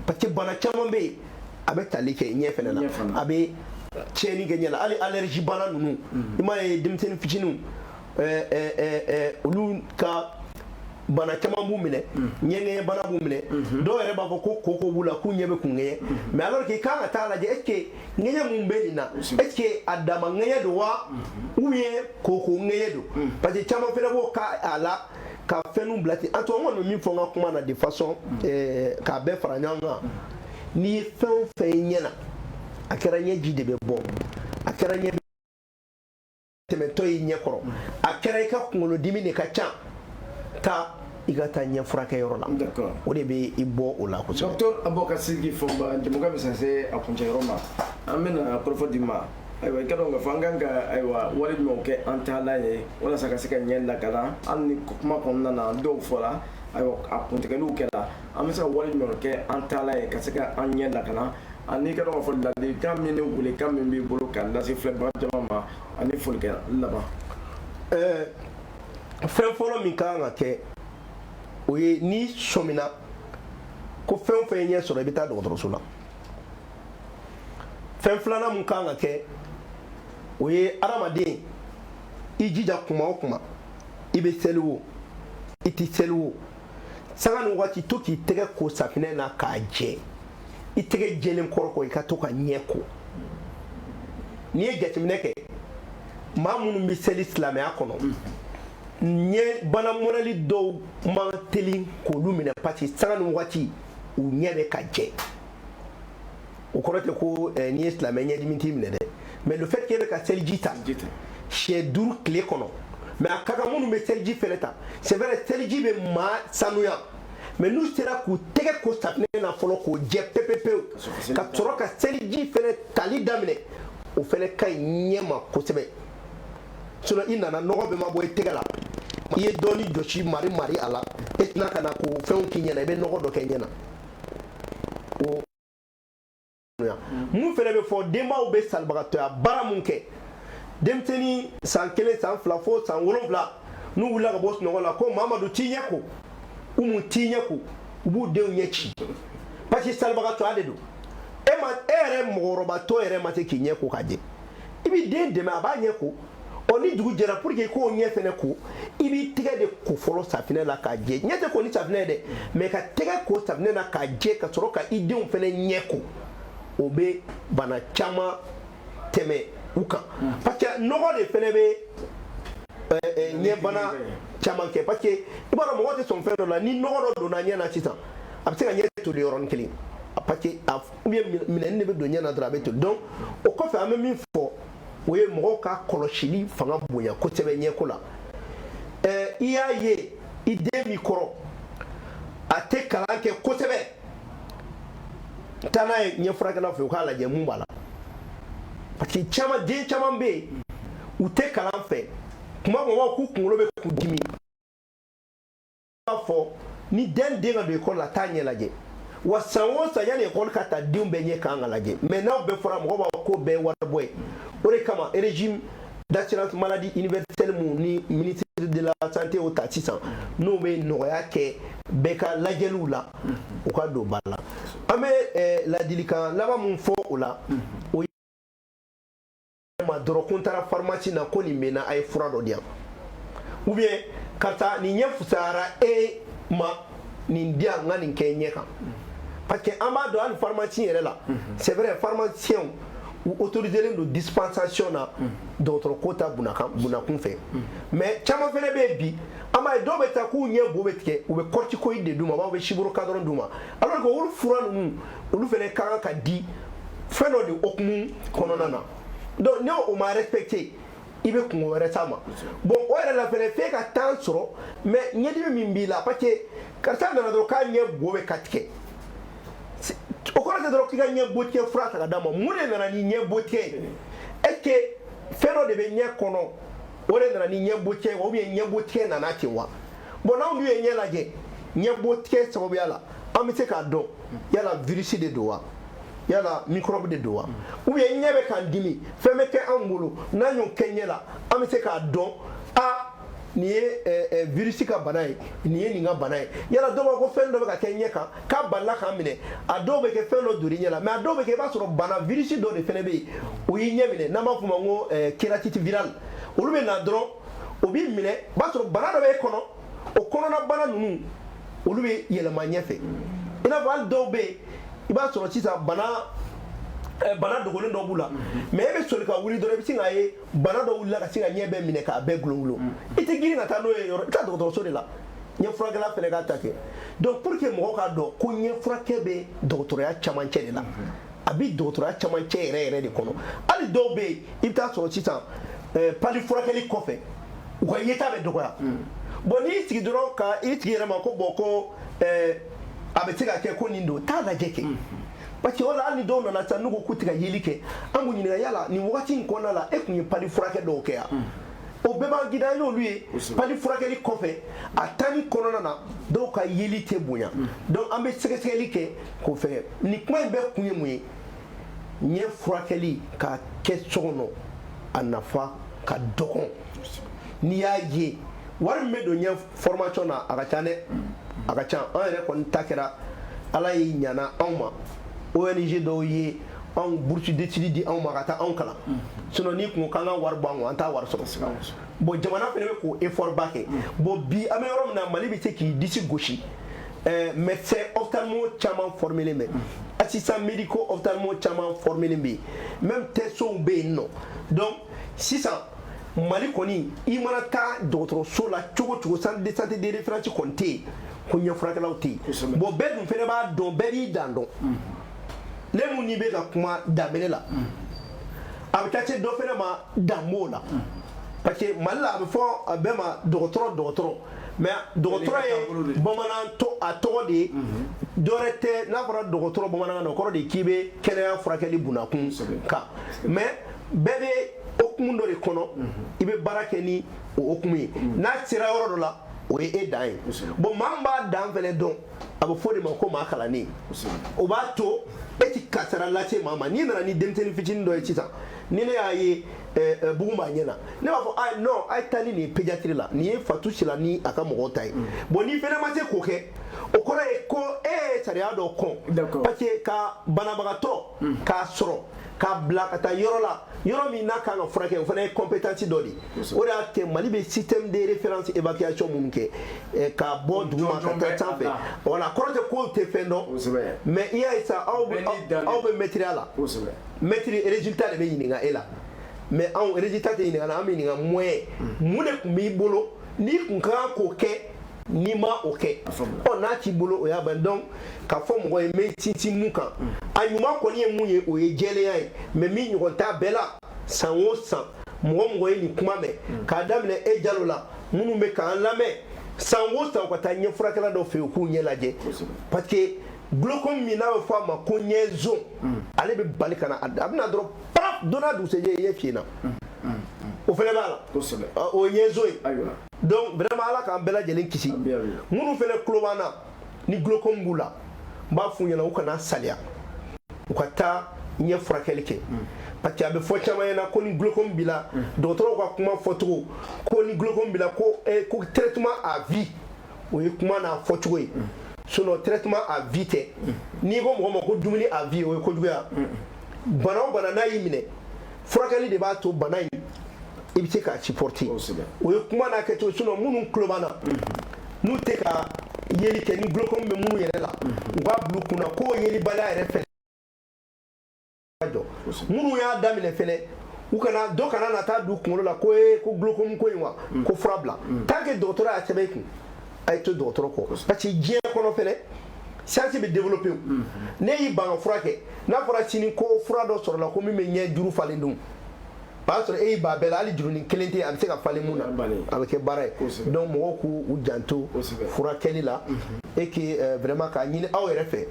parce que bana caman bɛ yen, a bɛ tali kɛ ɲɛ fɛnɛ na, a bɛ tiɲɛni kɛ ɲɛ la. Hali allergie bana ninnu, i m'a ye, denmisɛnnin fitininw, olu ka bana caman b'u minɛ, ɲɛŋɛɲɛ bana b'u minɛ. Dɔw yɛrɛ b'a fɔ ko koko b'u la, k'u ɲɛ bɛ kun ŋɛɲɛ. Mais alors que i kan ka taa lajɛ, est ce que ŋɛɲɛ mun bɛ nin na, est ce que a dama ŋɛɲɛ don wa, ou bien koko ŋɛɲɛ don? Parce que caman fɛnɛ b'o ka a la ka fɛnw bila ten. En tout cas, n kɔni bɛ min fɔ n ka kuma na de façon k'a bɛɛ fara ɲɔgɔn kan, n'i ye fɛn o fɛn ye ɲɛ na, a kɛra ɲɛji de bɛ bɔ, a kɛra ɲɛ tɛmɛtɔ y'i ɲɛ kɔrɔ, a kɛra i ka kunkolodimi de ka ca, taa i ka taa ɲɛ furakɛyɔrɔ la. O de bɛ i bɔ o la kosɛbɛ. Docteur Aboubacar Sidiki Fomba, jɛmukan bɛ se a kuncɛyɔrɔ ma. An bɛna kɔrɔfɔ di ma. Ayiwa, i ka dɔn k'a fɔ an kan ka, ayiwa, wale jumɛnw kɛ an taalan ye walasa ka se ka ɲɛ lakana? Hali ni kuma kɔnɔna na dɔw fɔra, ayiwa, a kuntigɛliw kɛra, an bɛ se ka wale jumɛnw kɛ an taalan ye ka se ka an ɲɛ lakana? Ani i ka dɔn k'a fɔ ladilikan min ni welekan min b'i bolo ka lase filɛbaga jama ma, ani folikɛ laban. Fɛn fɔlɔ min ka kan ka kɛ, o ye n'i sɔmina ko fɛn o fɛn ye ɲɛ sɔrɔ, i bɛ taa dɔgɔtɔrɔso la. Fɛn filanan mun ka kan ka kɛ, o ye adamaden i jija kuma o kuma, i bɛ seli o, i tɛ seli o, sanga ni waati, to k'i tɛgɛ ko safinɛ na k'a jɛ. I tɛgɛ jɛlen kɔrɔ kɔ, i ka to ka ɲɛ ko. N'i ye jateminɛ kɛ, maa minnu bɛ seli silamɛya kɔnɔ, ɲɛ bana mɔnɛli dɔw man teli k'olu minɛ, parce que sanga ni waati u ɲɛ bɛ ka jɛ. O kɔrɔ tɛ ko n'i ye silamɛ, ɲɛdimi t'i minɛ dɛ, mais le fait que e bɛ ka seliji ta siɲɛ 5 tile kɔnɔ. Mais a ka kan minnu bɛ seliji fɛnɛ ta, c'est vrai, seliji bɛ maa sanuya, mais n'u sera k'u tɛgɛ ko safinɛ na fɔlɔ k'o jɛ pewu pewu, ka sɔrɔ ka seliji fɛnɛ tali daminɛ, o fɛnɛ ka ɲi ɲɛ ma kosɛbɛ. Sinon i nana, nɔgɔ bɛɛ ma bɔ i tɛgɛ la, i ye dɔɔni jɔsi mari mari a la, e tɛna ka na k'o fɛnw k'i ɲɛna, i bɛ nɔgɔ dɔ kɛ ɲɛ na. O mun fɛnɛ bɛ fɔ, denbaw bɛ salibagatɔya baara mun kɛ, denmisɛnnin san 1, san 2 fo san 7, n'u wulila ka bɔ sunɔgɔ la ko Mamadu t'i ɲɛ ko, Umu t'i ɲɛ ko, u b'u denw ɲɛ ci, parce que salibagatɔya de don. E ma, e yɛrɛ mɔgɔkɔrɔbatɔ yɛrɛ ma se k'i ɲɛ ko ka jɛ, i b'i den dɛmɛ, a b'a ɲɛ ko. Ɔ, ni dugu jɛra, pour que i k'o ɲɛ fɛnɛ ko, i b'i tɛgɛ de ko fɔlɔ safinɛ la k'a jɛ. Ɲɛ tɛ ko ni safinɛ ye dɛ, mais ka tɛgɛ ko safinɛ na k'a jɛ, ka sɔrɔ ka i denw fɛnɛ ɲɛ ko, o bɛ bana caman tɛmɛ u kan, parce que nɔgɔ de fɛnɛ bɛ ɲɛbana caman kɛ. Parce que i b'a dɔn, mɔgɔ tɛ sɔn fɛn dɔ la, ni nɔgɔ dɔ donna ɲɛ na sisan, a bɛ se ka ɲɛ toli yɔrɔnin kelen, parce que a ou bien minɛni de bɛ don ɲɛ na dɔrɔn, a bɛ toli. Donc o kɔfɛ, an bɛ min fɔ, o ye mɔgɔw ka kɔlɔsili fanga bonya kosɛbɛ ɲɛko la. I y'a ye i den b'i kɔrɔ, a tɛ kalan kɛ kosɛbɛ, taa n'a ye ɲɛfurakɛlaw fɛ, u k'a lajɛ mun b'a la, parce que caman, den caman bɛ yen, u tɛ kalan fɛ, kuma kuma k'u kunkolo bɛ k'u dimi. B'a fɔ ni den den ka don ekɔli la, taa ɲɛ lajɛ. Wa san o san, yanni ekɔli ka ta, denw bɛɛ ɲɛ kan ka lajɛ. Mais n'aw bɛɛ fɔra, mɔgɔw b'a fɔ ko bɛɛ ye wari bɔ ye. O de kama, régime d'assurance maladie universelle mun ni ministre de la Santé y'o ta sisan, n'o bɛ nɔgɔya kɛ bɛɛ ka lajɛliw la, u ka don ba la. An bɛ ladilikan laban mun fɔ o la, o ye ma dɔrɔn ko n taara pharmacie na, ko nin bɛ n na, a ye fura dɔ di yan, ou bien karisa, nin ɲɛ fisayara e ma, nin di yan, n ka nin kɛ ɲɛ kan. Parce que an b'a dɔn, hali pharmacie yɛrɛ la, c'est vrai, pharmacien u autorisé len don dispensation na dɔgɔtɔrɔ ko ta bunakun fɛ, mais caman fɛnɛ bɛ yen bi, an b'a ye dɔw bɛ taa k'u ɲɛ bo bɛ tigɛ, u bɛ corticoïde de d'u ma, u b'a fɔ Cyprocadron d'u ma, alors que olu fura ninnu, olu fɛnɛ ka kan ka di fɛn dɔ de hokumu kɔnɔna na. Donc ni o ma respecté, i bɛ kungo wɛrɛ s'a ma. Bon, o yɛrɛ la fɛnɛ, f'e ka temps sɔrɔ, mais ɲɛdimi min b'i la, parce que karisa nana dɔrɔn k'a ɲɛ bo bɛ ka tigɛ. O kɔrɔ tɛ dɔrɔn k'i ka ɲɛ botigɛ fura ta ka d'a ma. Mun de nana ni ɲɛ botigɛ ye? Est ce que fɛn dɔ de bɛ ɲɛ kɔnɔ, o de nana ni ɲɛ botigɛ ye, ou bien ɲɛ botigɛ nana ten wa? Bon, n'anw dun ye ɲɛ lajɛ, ɲɛ botigɛ sababuya la, an bɛ se k'a dɔn yala virus de don wa, yala microbe de don wa, ou bien ɲɛ bɛ k'an dimi, fɛn bɛ kɛ anw bolo, n'an y'o kɛ ɲɛ la, an bɛ se k'a dɔn a nin ye virus ka bana ye, nin ye nin ka bana ye. Yala dɔw b'a ko fɛn dɔ bɛ ka kɛ ɲɛ kan k'a balila k'an minɛ. A dɔw bɛ kɛ fɛn dɔ donni ɲɛ la, mais a dɔw bɛ kɛ i b'a sɔrɔ bana virus dɔ de fɛnɛ bɛ yen, o y'i ɲɛ minɛ, n'an b'a f'o ma ko kératite virale. Olu bɛ na dɔrɔn, o b'i minɛ, o b'a sɔrɔ bana dɔ b'e kɔnɔ, o kɔnɔna bana ninnu, olu bɛ yɛlɛma ɲɛfɛ. I n'a fɔ hali dɔw bɛ yen, i b'a sɔrɔ sisan bana dogolen dɔ b'u la, mais e bɛ soli ka wuli dɔrɔn, i bɛ sin k'a ye bana dɔ wulila ka sin ka ɲɛ bɛɛ minɛ k'a bɛɛ gulon. I tɛ girin ka taa n'o ye yɔrɔ, i taa dɔgɔtɔrɔso de la, ɲɛ furakɛla fɛnɛ k'a ta kɛ. Donc pour que mɔgɔw k'a dɔn ko ɲɛ furakɛ bɛ dɔgɔtɔrɔya camancɛ de la, a bɛ dɔgɔtɔrɔya camancɛ yɛrɛ yɛrɛ de kɔnɔ. Hali dɔw bɛ yen, i bɛ taa sɔrɔ sisan palu furakɛli kɔfɛ, u ka yeta bɛ dɔgɔya. Bon, n'i sigi dɔrɔn ka i tigi yɛrɛ ma ko bon, ko a bɛ se ka kɛ ko nin don, taa lajɛ kɛ, parce que o la, hali ni dɔw nana sisan, n'u ko k'u tɛ ka yeli kɛ, an b'u ɲininka yala nin wagati in kɔnɔna la, e tun ye palu furakɛ dɔw kɛ yan? O bɛɛ b'an gida, an y'olu ye. Palu furakɛli kɔfɛ, a tanni kɔnɔna na, dɔw ka yeli tɛ bonya. Donc an bɛ sɛgɛsɛgɛli kɛ k'o fɛngɛ. Nin kuma in bɛɛ kun ye mun ye? Ɲɛ furakɛli ka kɛ so kɔnɔ, a nafa ka dɔgɔn. N'i y'a ye wari min bɛ don ɲɛ formation na, a ka ca dɛ, a ka ca. An yɛrɛ kɔni ta kɛra Ala ye ɲana anw ma, ONG dɔw ye anw bourse d'études di anw ma ka taa anw kalan. Sinon n'i kun ko k'an ka wari bɔ an kun, an t'a wari sɔrɔ. Bon, jamana fana bɛ k'o effort ba kɛ. Bon, bi an bɛ yɔrɔ min na, Mali bɛ se k'i disi gosi, médecin ophtalmo caman formelen bɛ, assistant médicaux ophtalmo caman formelen bɛ yen, même tɛsow bɛ yen nɔ. Donc sisan Mali kɔni, i mana taa dɔgɔtɔrɔso la cogo o cogo, centre de santé de référence kɔni tɛ yen ko ɲɛfurakɛlaw tɛ yen. Bon, bɛɛ dun fɛnɛ b'a dɔn, bɛɛ b'i dan dɔn. Ne mun n'i bɛ ka kuma danbele la, a bɛ taa se dɔ fɛnɛ ma, dan b'o la, parce que Mali la, a bɛ fɔ a bɛɛ ma dɔgɔtɔrɔ, dɔgɔtɔrɔ, mais dɔgɔtɔrɔ ye bamanan to a tɔgɔ de ye, dɔwɛrɛ tɛ. N'a fɔra dɔgɔtɔrɔ bamanankan na, o kɔrɔ de ye k'i bɛ kɛnɛya furakɛli bunakun kan, mais bɛɛ bɛ hokumu dɔ de kɔnɔ, i bɛ baara kɛ ni o hokumu ye. N'a sera yɔrɔ dɔ la, o ye e dan ye. Bon, maa min b'a dan fɛnɛ dɔn, a bɛ fɔ o de ma ko maa kalannen. O b'a to e ti kasara lase maa ma. N'i nana ni denmisɛnnin fitinin dɔ ye sisan, ni ne y'a ye bugun b'a ɲɛ na, ne b'a fɔ a non, a ye taa ni nin ye pédiatrie la, nin ye Fatou Sylla ni a ka mɔgɔw ta ye. Bon, n'i fɛnɛ ma se k'o kɛ, o kɔrɔ ye ko e ye sariya dɔ kɔn, parce que ka banabagatɔ k'a sɔrɔ k'a bila ka taa yɔrɔ la, yɔrɔ min n'a kan ka furakɛ, o fana ye compétence dɔ de ye. O de y'a kɛ Mali bɛ système de référence évacuation minnu kɛ k'a bɔ duguma ka taa sanfɛ. Voilà, kɔrɔ tɛ k'o tɛ fɛn dɔn, mais i y'a ye sa, aw bɛ maître la, maître résultat de bɛ ɲininka e la, mais anw résultat tɛ ɲininka la, an bɛ ɲininka moyen mun de tun b'i bolo n'i kun ka kan k'o kɛ, n'i ma o kɛ. Ɔ, n'a t'i bolo, o y'a ban. Donc k'a fɔ mɔgɔ ye, n bɛ sinsin mun kan, a ɲuman kɔni ye mun ye, o ye jɛlenya ye, mais min ɲɔgɔn t'a bɛɛ la. San o san, mɔgɔ mɔgɔ ye nin kuma mɛn, k'a daminɛ e Jalo la, minnu bɛ k'an lamɛn, san o san, u ka taa ɲɛ furakɛla dɔ fɛ yen, u k'u ɲɛ lajɛ, parce que glaucome min n'a bɛ fɔ a ma ko ɲɛzon, ale bɛ bali ka na, a bɛna dɔrɔn paraf, don n'a dugusɛjɛ, i ɲɛ fiyɛ na, o fana b'a la, o ye ɲɛzon ye. Donc vraiment, Ala k'an bɛɛ lajɛlen kisi. Minnu fana tulo b'an na ni glaucome b'u la, n b'a f'u ɲɛna u kana saliya, u ka taa ɲɛ furakɛli kɛ, parce que a bɛ fɔ caman ɲɛna ko ni glaucome b'i la, dɔgɔtɔrɔw ka kuma fɔcogo, ko ni glaucome b'i la, ko traitement à vie, o ye kuma n'a fɔcogo ye. Sinon traitement à vie tɛ. N'i ko mɔgɔ ma ko dumuni à vie, o ye kojugu ye. Bana o bana n'a y'i minɛ, furakɛli de b'a to bana in i bɛ se k'a supporter. O ye kuma n'a kɛcogo. Sinon minnu tulo b'an na, n'u tɛ ka yeli kɛ, ni glaucome bɛ minnu yɛrɛ la, u k'a bila u kunna k'o yelibaliya yɛrɛ fɛnɛ jɔ. Minnu y'a daminɛ fɛnɛ, u kana dɔ kana na taa don kunkolo la ko ee, ko glaucome ko in wa, ko fura bila. Tant que dɔgɔtɔrɔ y'a sɛbɛn i kun, a ye to dɔgɔtɔrɔ kɔ, parce que diɲɛ kɔnɔ fɛnɛ, science bɛ développer. O ne y'i ban ka fura kɛ, n'a fɔra sini ko fura dɔ sɔrɔla ko min bɛ ɲɛ juru falen dun, o y'a sɔrɔ e y'i ban bɛɛ la, hali jurunin kelen tɛ yen a bɛ se ka falen mun na, a bɛ kɛ baara ye. Donc mɔgɔw k'u janto furakɛli la. Et que vraiment k'a ɲini aw yɛrɛ fɛ,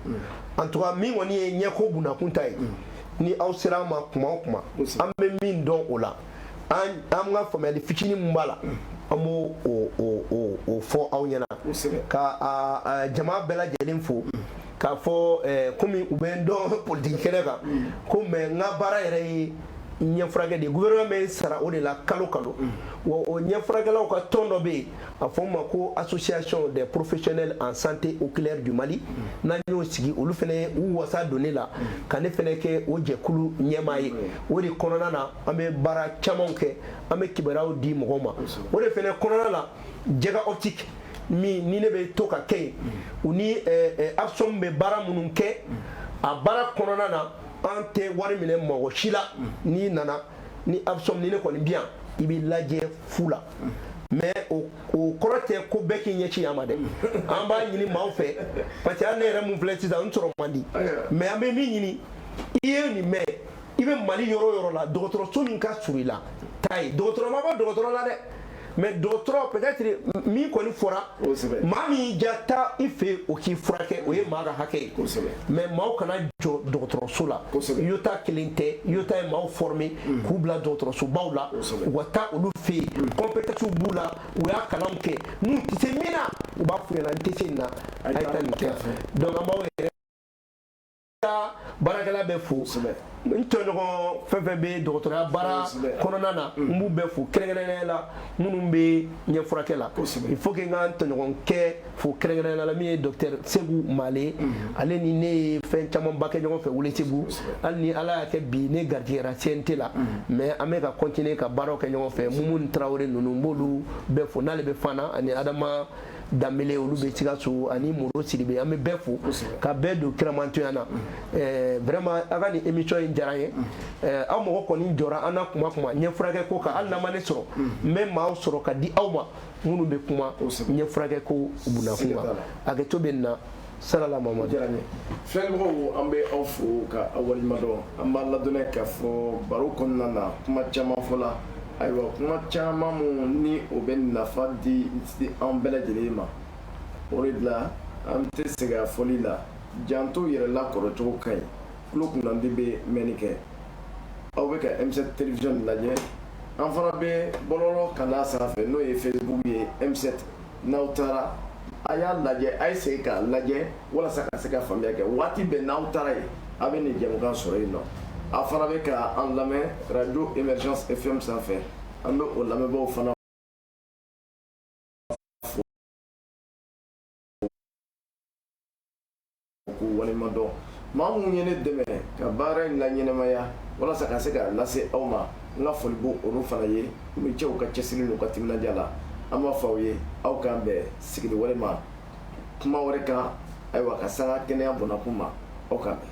en tout cas min kɔni ye ɲɛko bunakun ta ye, ni aw sera an ma kuma o kuma, an bɛ min dɔn o la, an ka faamuyali fitinin mun b'a la, an b'o o fɔ aw ɲɛna. Ka jama bɛɛ lajɛlen fo k'a fɔ komi u bɛ n dɔn politiki kɛnɛ kan ko, mais n ka baara yɛrɛ ye ɲɛfurakɛ de ye. Gouvernement bɛ sara o de la kalo kalo. Wa o ɲɛfurakɛlaw ka tɔn dɔ bɛ yen, a fɔ o ma ko Association des professionnels en santé oculaire du Mali. N'an y'o sigi, olu fana u wasa don ne la ka ne fana kɛ o jɛkulu ɲɛmaa ye. O de kɔnɔna na, an bɛ baara camanw kɛ, an bɛ kibaruyaw di mɔgɔw ma. O de fana kɔnɔna la, Jɛga Optique min ni ne bɛ to ka kɛ yen, u ni APSOM bɛ baara minnu kɛ, a baara kɔnɔna na, an tɛ wari minɛ mɔgɔ si la. N'i nana ni APSOM ni ne kɔni bi yan, i b'i lajɛ fu la. Mais o kɔrɔ tɛ ko bɛɛ k'i ɲɛsin yan ma dɛ. An b'a ɲini maaw fɛ, parce que hali ne yɛrɛ mun filɛ sisan, n sɔrɔ man di. Mais an bɛ min ɲini, i ye nin mɛn, i bɛ Mali yɔrɔ o yɔrɔ la, dɔgɔtɔrɔso min ka surun i la, taa yen. Dɔgɔtɔrɔ ma bɔ dɔgɔtɔrɔ la dɛ, mais dɔgɔtɔrɔ peut-être min kɔni fɔra, maa min y'i ja, taa i fɛ yen, o k'i furakɛ, o ye maa ka hakɛ ye. Mais maaw kana jɔ dɔgɔtɔrɔso la. IOTA kelen tɛ. IOTA ye maaw former k'u bila dɔgɔtɔrɔsobaw la, u ka taa olu fɛ yen, compétence b'u la, u y'a kalanw kɛ. N'u tɛ se min na, u b'a f'u ɲɛna: n tɛ se nin na, a ye taa nin kɛ. Donc an b'aw yɛrɛ baarakɛla bɛ fo, n tɔɲɔgɔn fɛn fɛn bɛ dɔgɔtɔrɔya baara kɔnɔna na, n b'u bɛɛ fo, kɛrɛnkɛrɛnnenya la minnu bɛ ɲɛfurakɛ la. Il faut que n ka n tɔɲɔgɔn kɛ fo kɛrɛnkɛrɛnnenya la, min ye docteur Segu Male. Ale ni ne ye fɛn camanba kɛ ɲɔgɔn fɛ Welesebugu. Hali ni Ala y'a kɛ bi ne garijɛgɛra CNT la, mais an bɛ ka continuer ka baaraw kɛ ɲɔgɔn fɛ. Mumuni Tarawele ninnu, n b'olu bɛɛ fo, n'ale bɛ Fana, ani Adama Danbele, olu bɛ Sikaso, ani Moro Sidibe. An bɛ bɛɛ fo ka bɛɛ don kiramantoya na. Vraiment, a ka nin émission in diyara n ye. Aw mɔgɔ kɔni jɔra an na kuma kuma ɲɛfurakɛ ko kan. Hali n'an ma ne sɔrɔ, n bɛ maaw sɔrɔ ka di aw ma minnu bɛ kuma ɲɛfurakɛ ko bunakun kan. Hakɛto bɛ nin na. Salala Mamadu. Diyara n ye. Filɛlimɔgɔw, an bɛ aw fo ka aw waleɲuman dɔn. An b'a ladɔnniya k'a fɔ baro kɔnɔna na, kuma caman fɔla. Ayiwa, kuma caman mun ni o bɛ nafa di an bɛɛ lajɛlen ma, o de la an tɛ segin a fɔli la. Janto yɛrɛ la, kɔrɔcogo ka ɲi, tulo kunnandi bɛ mɛnni kɛ. Aw bɛ ka M7 télévision lajɛ, an fana bɛ bɔlɔlɔ kan'a sanfɛ, n'o ye Facebook ye, M7. N'aw taara, a y'a lajɛ, a ye segin k'a lajɛ walasa ka se ka faamuya kɛ. Waati bɛɛ n'aw taara yen, a bɛ nin jɛmukan sɔrɔ yen nɔ. A fana bɛ ka an lamɛn Radio Émergence FM sanfɛ. An bɛ o lamɛnbaaw fana fo k'u waleɲuman dɔn. Maa minnu ye ne dɛmɛ ka baara in laɲɛnɛmaya walasa ka se k'a lase aw ma, n ka foli b'o olu fana ye. U ni cɛw ka cɛsiri n'u ka timinandiya la. An b'a fɔ aw ye, aw k'an bɛn sigili wɛrɛ ma, kuma wɛrɛ kan. Ayiwa, ka sanga kɛnɛya bɔnnakun ma, aw k'an bɛn.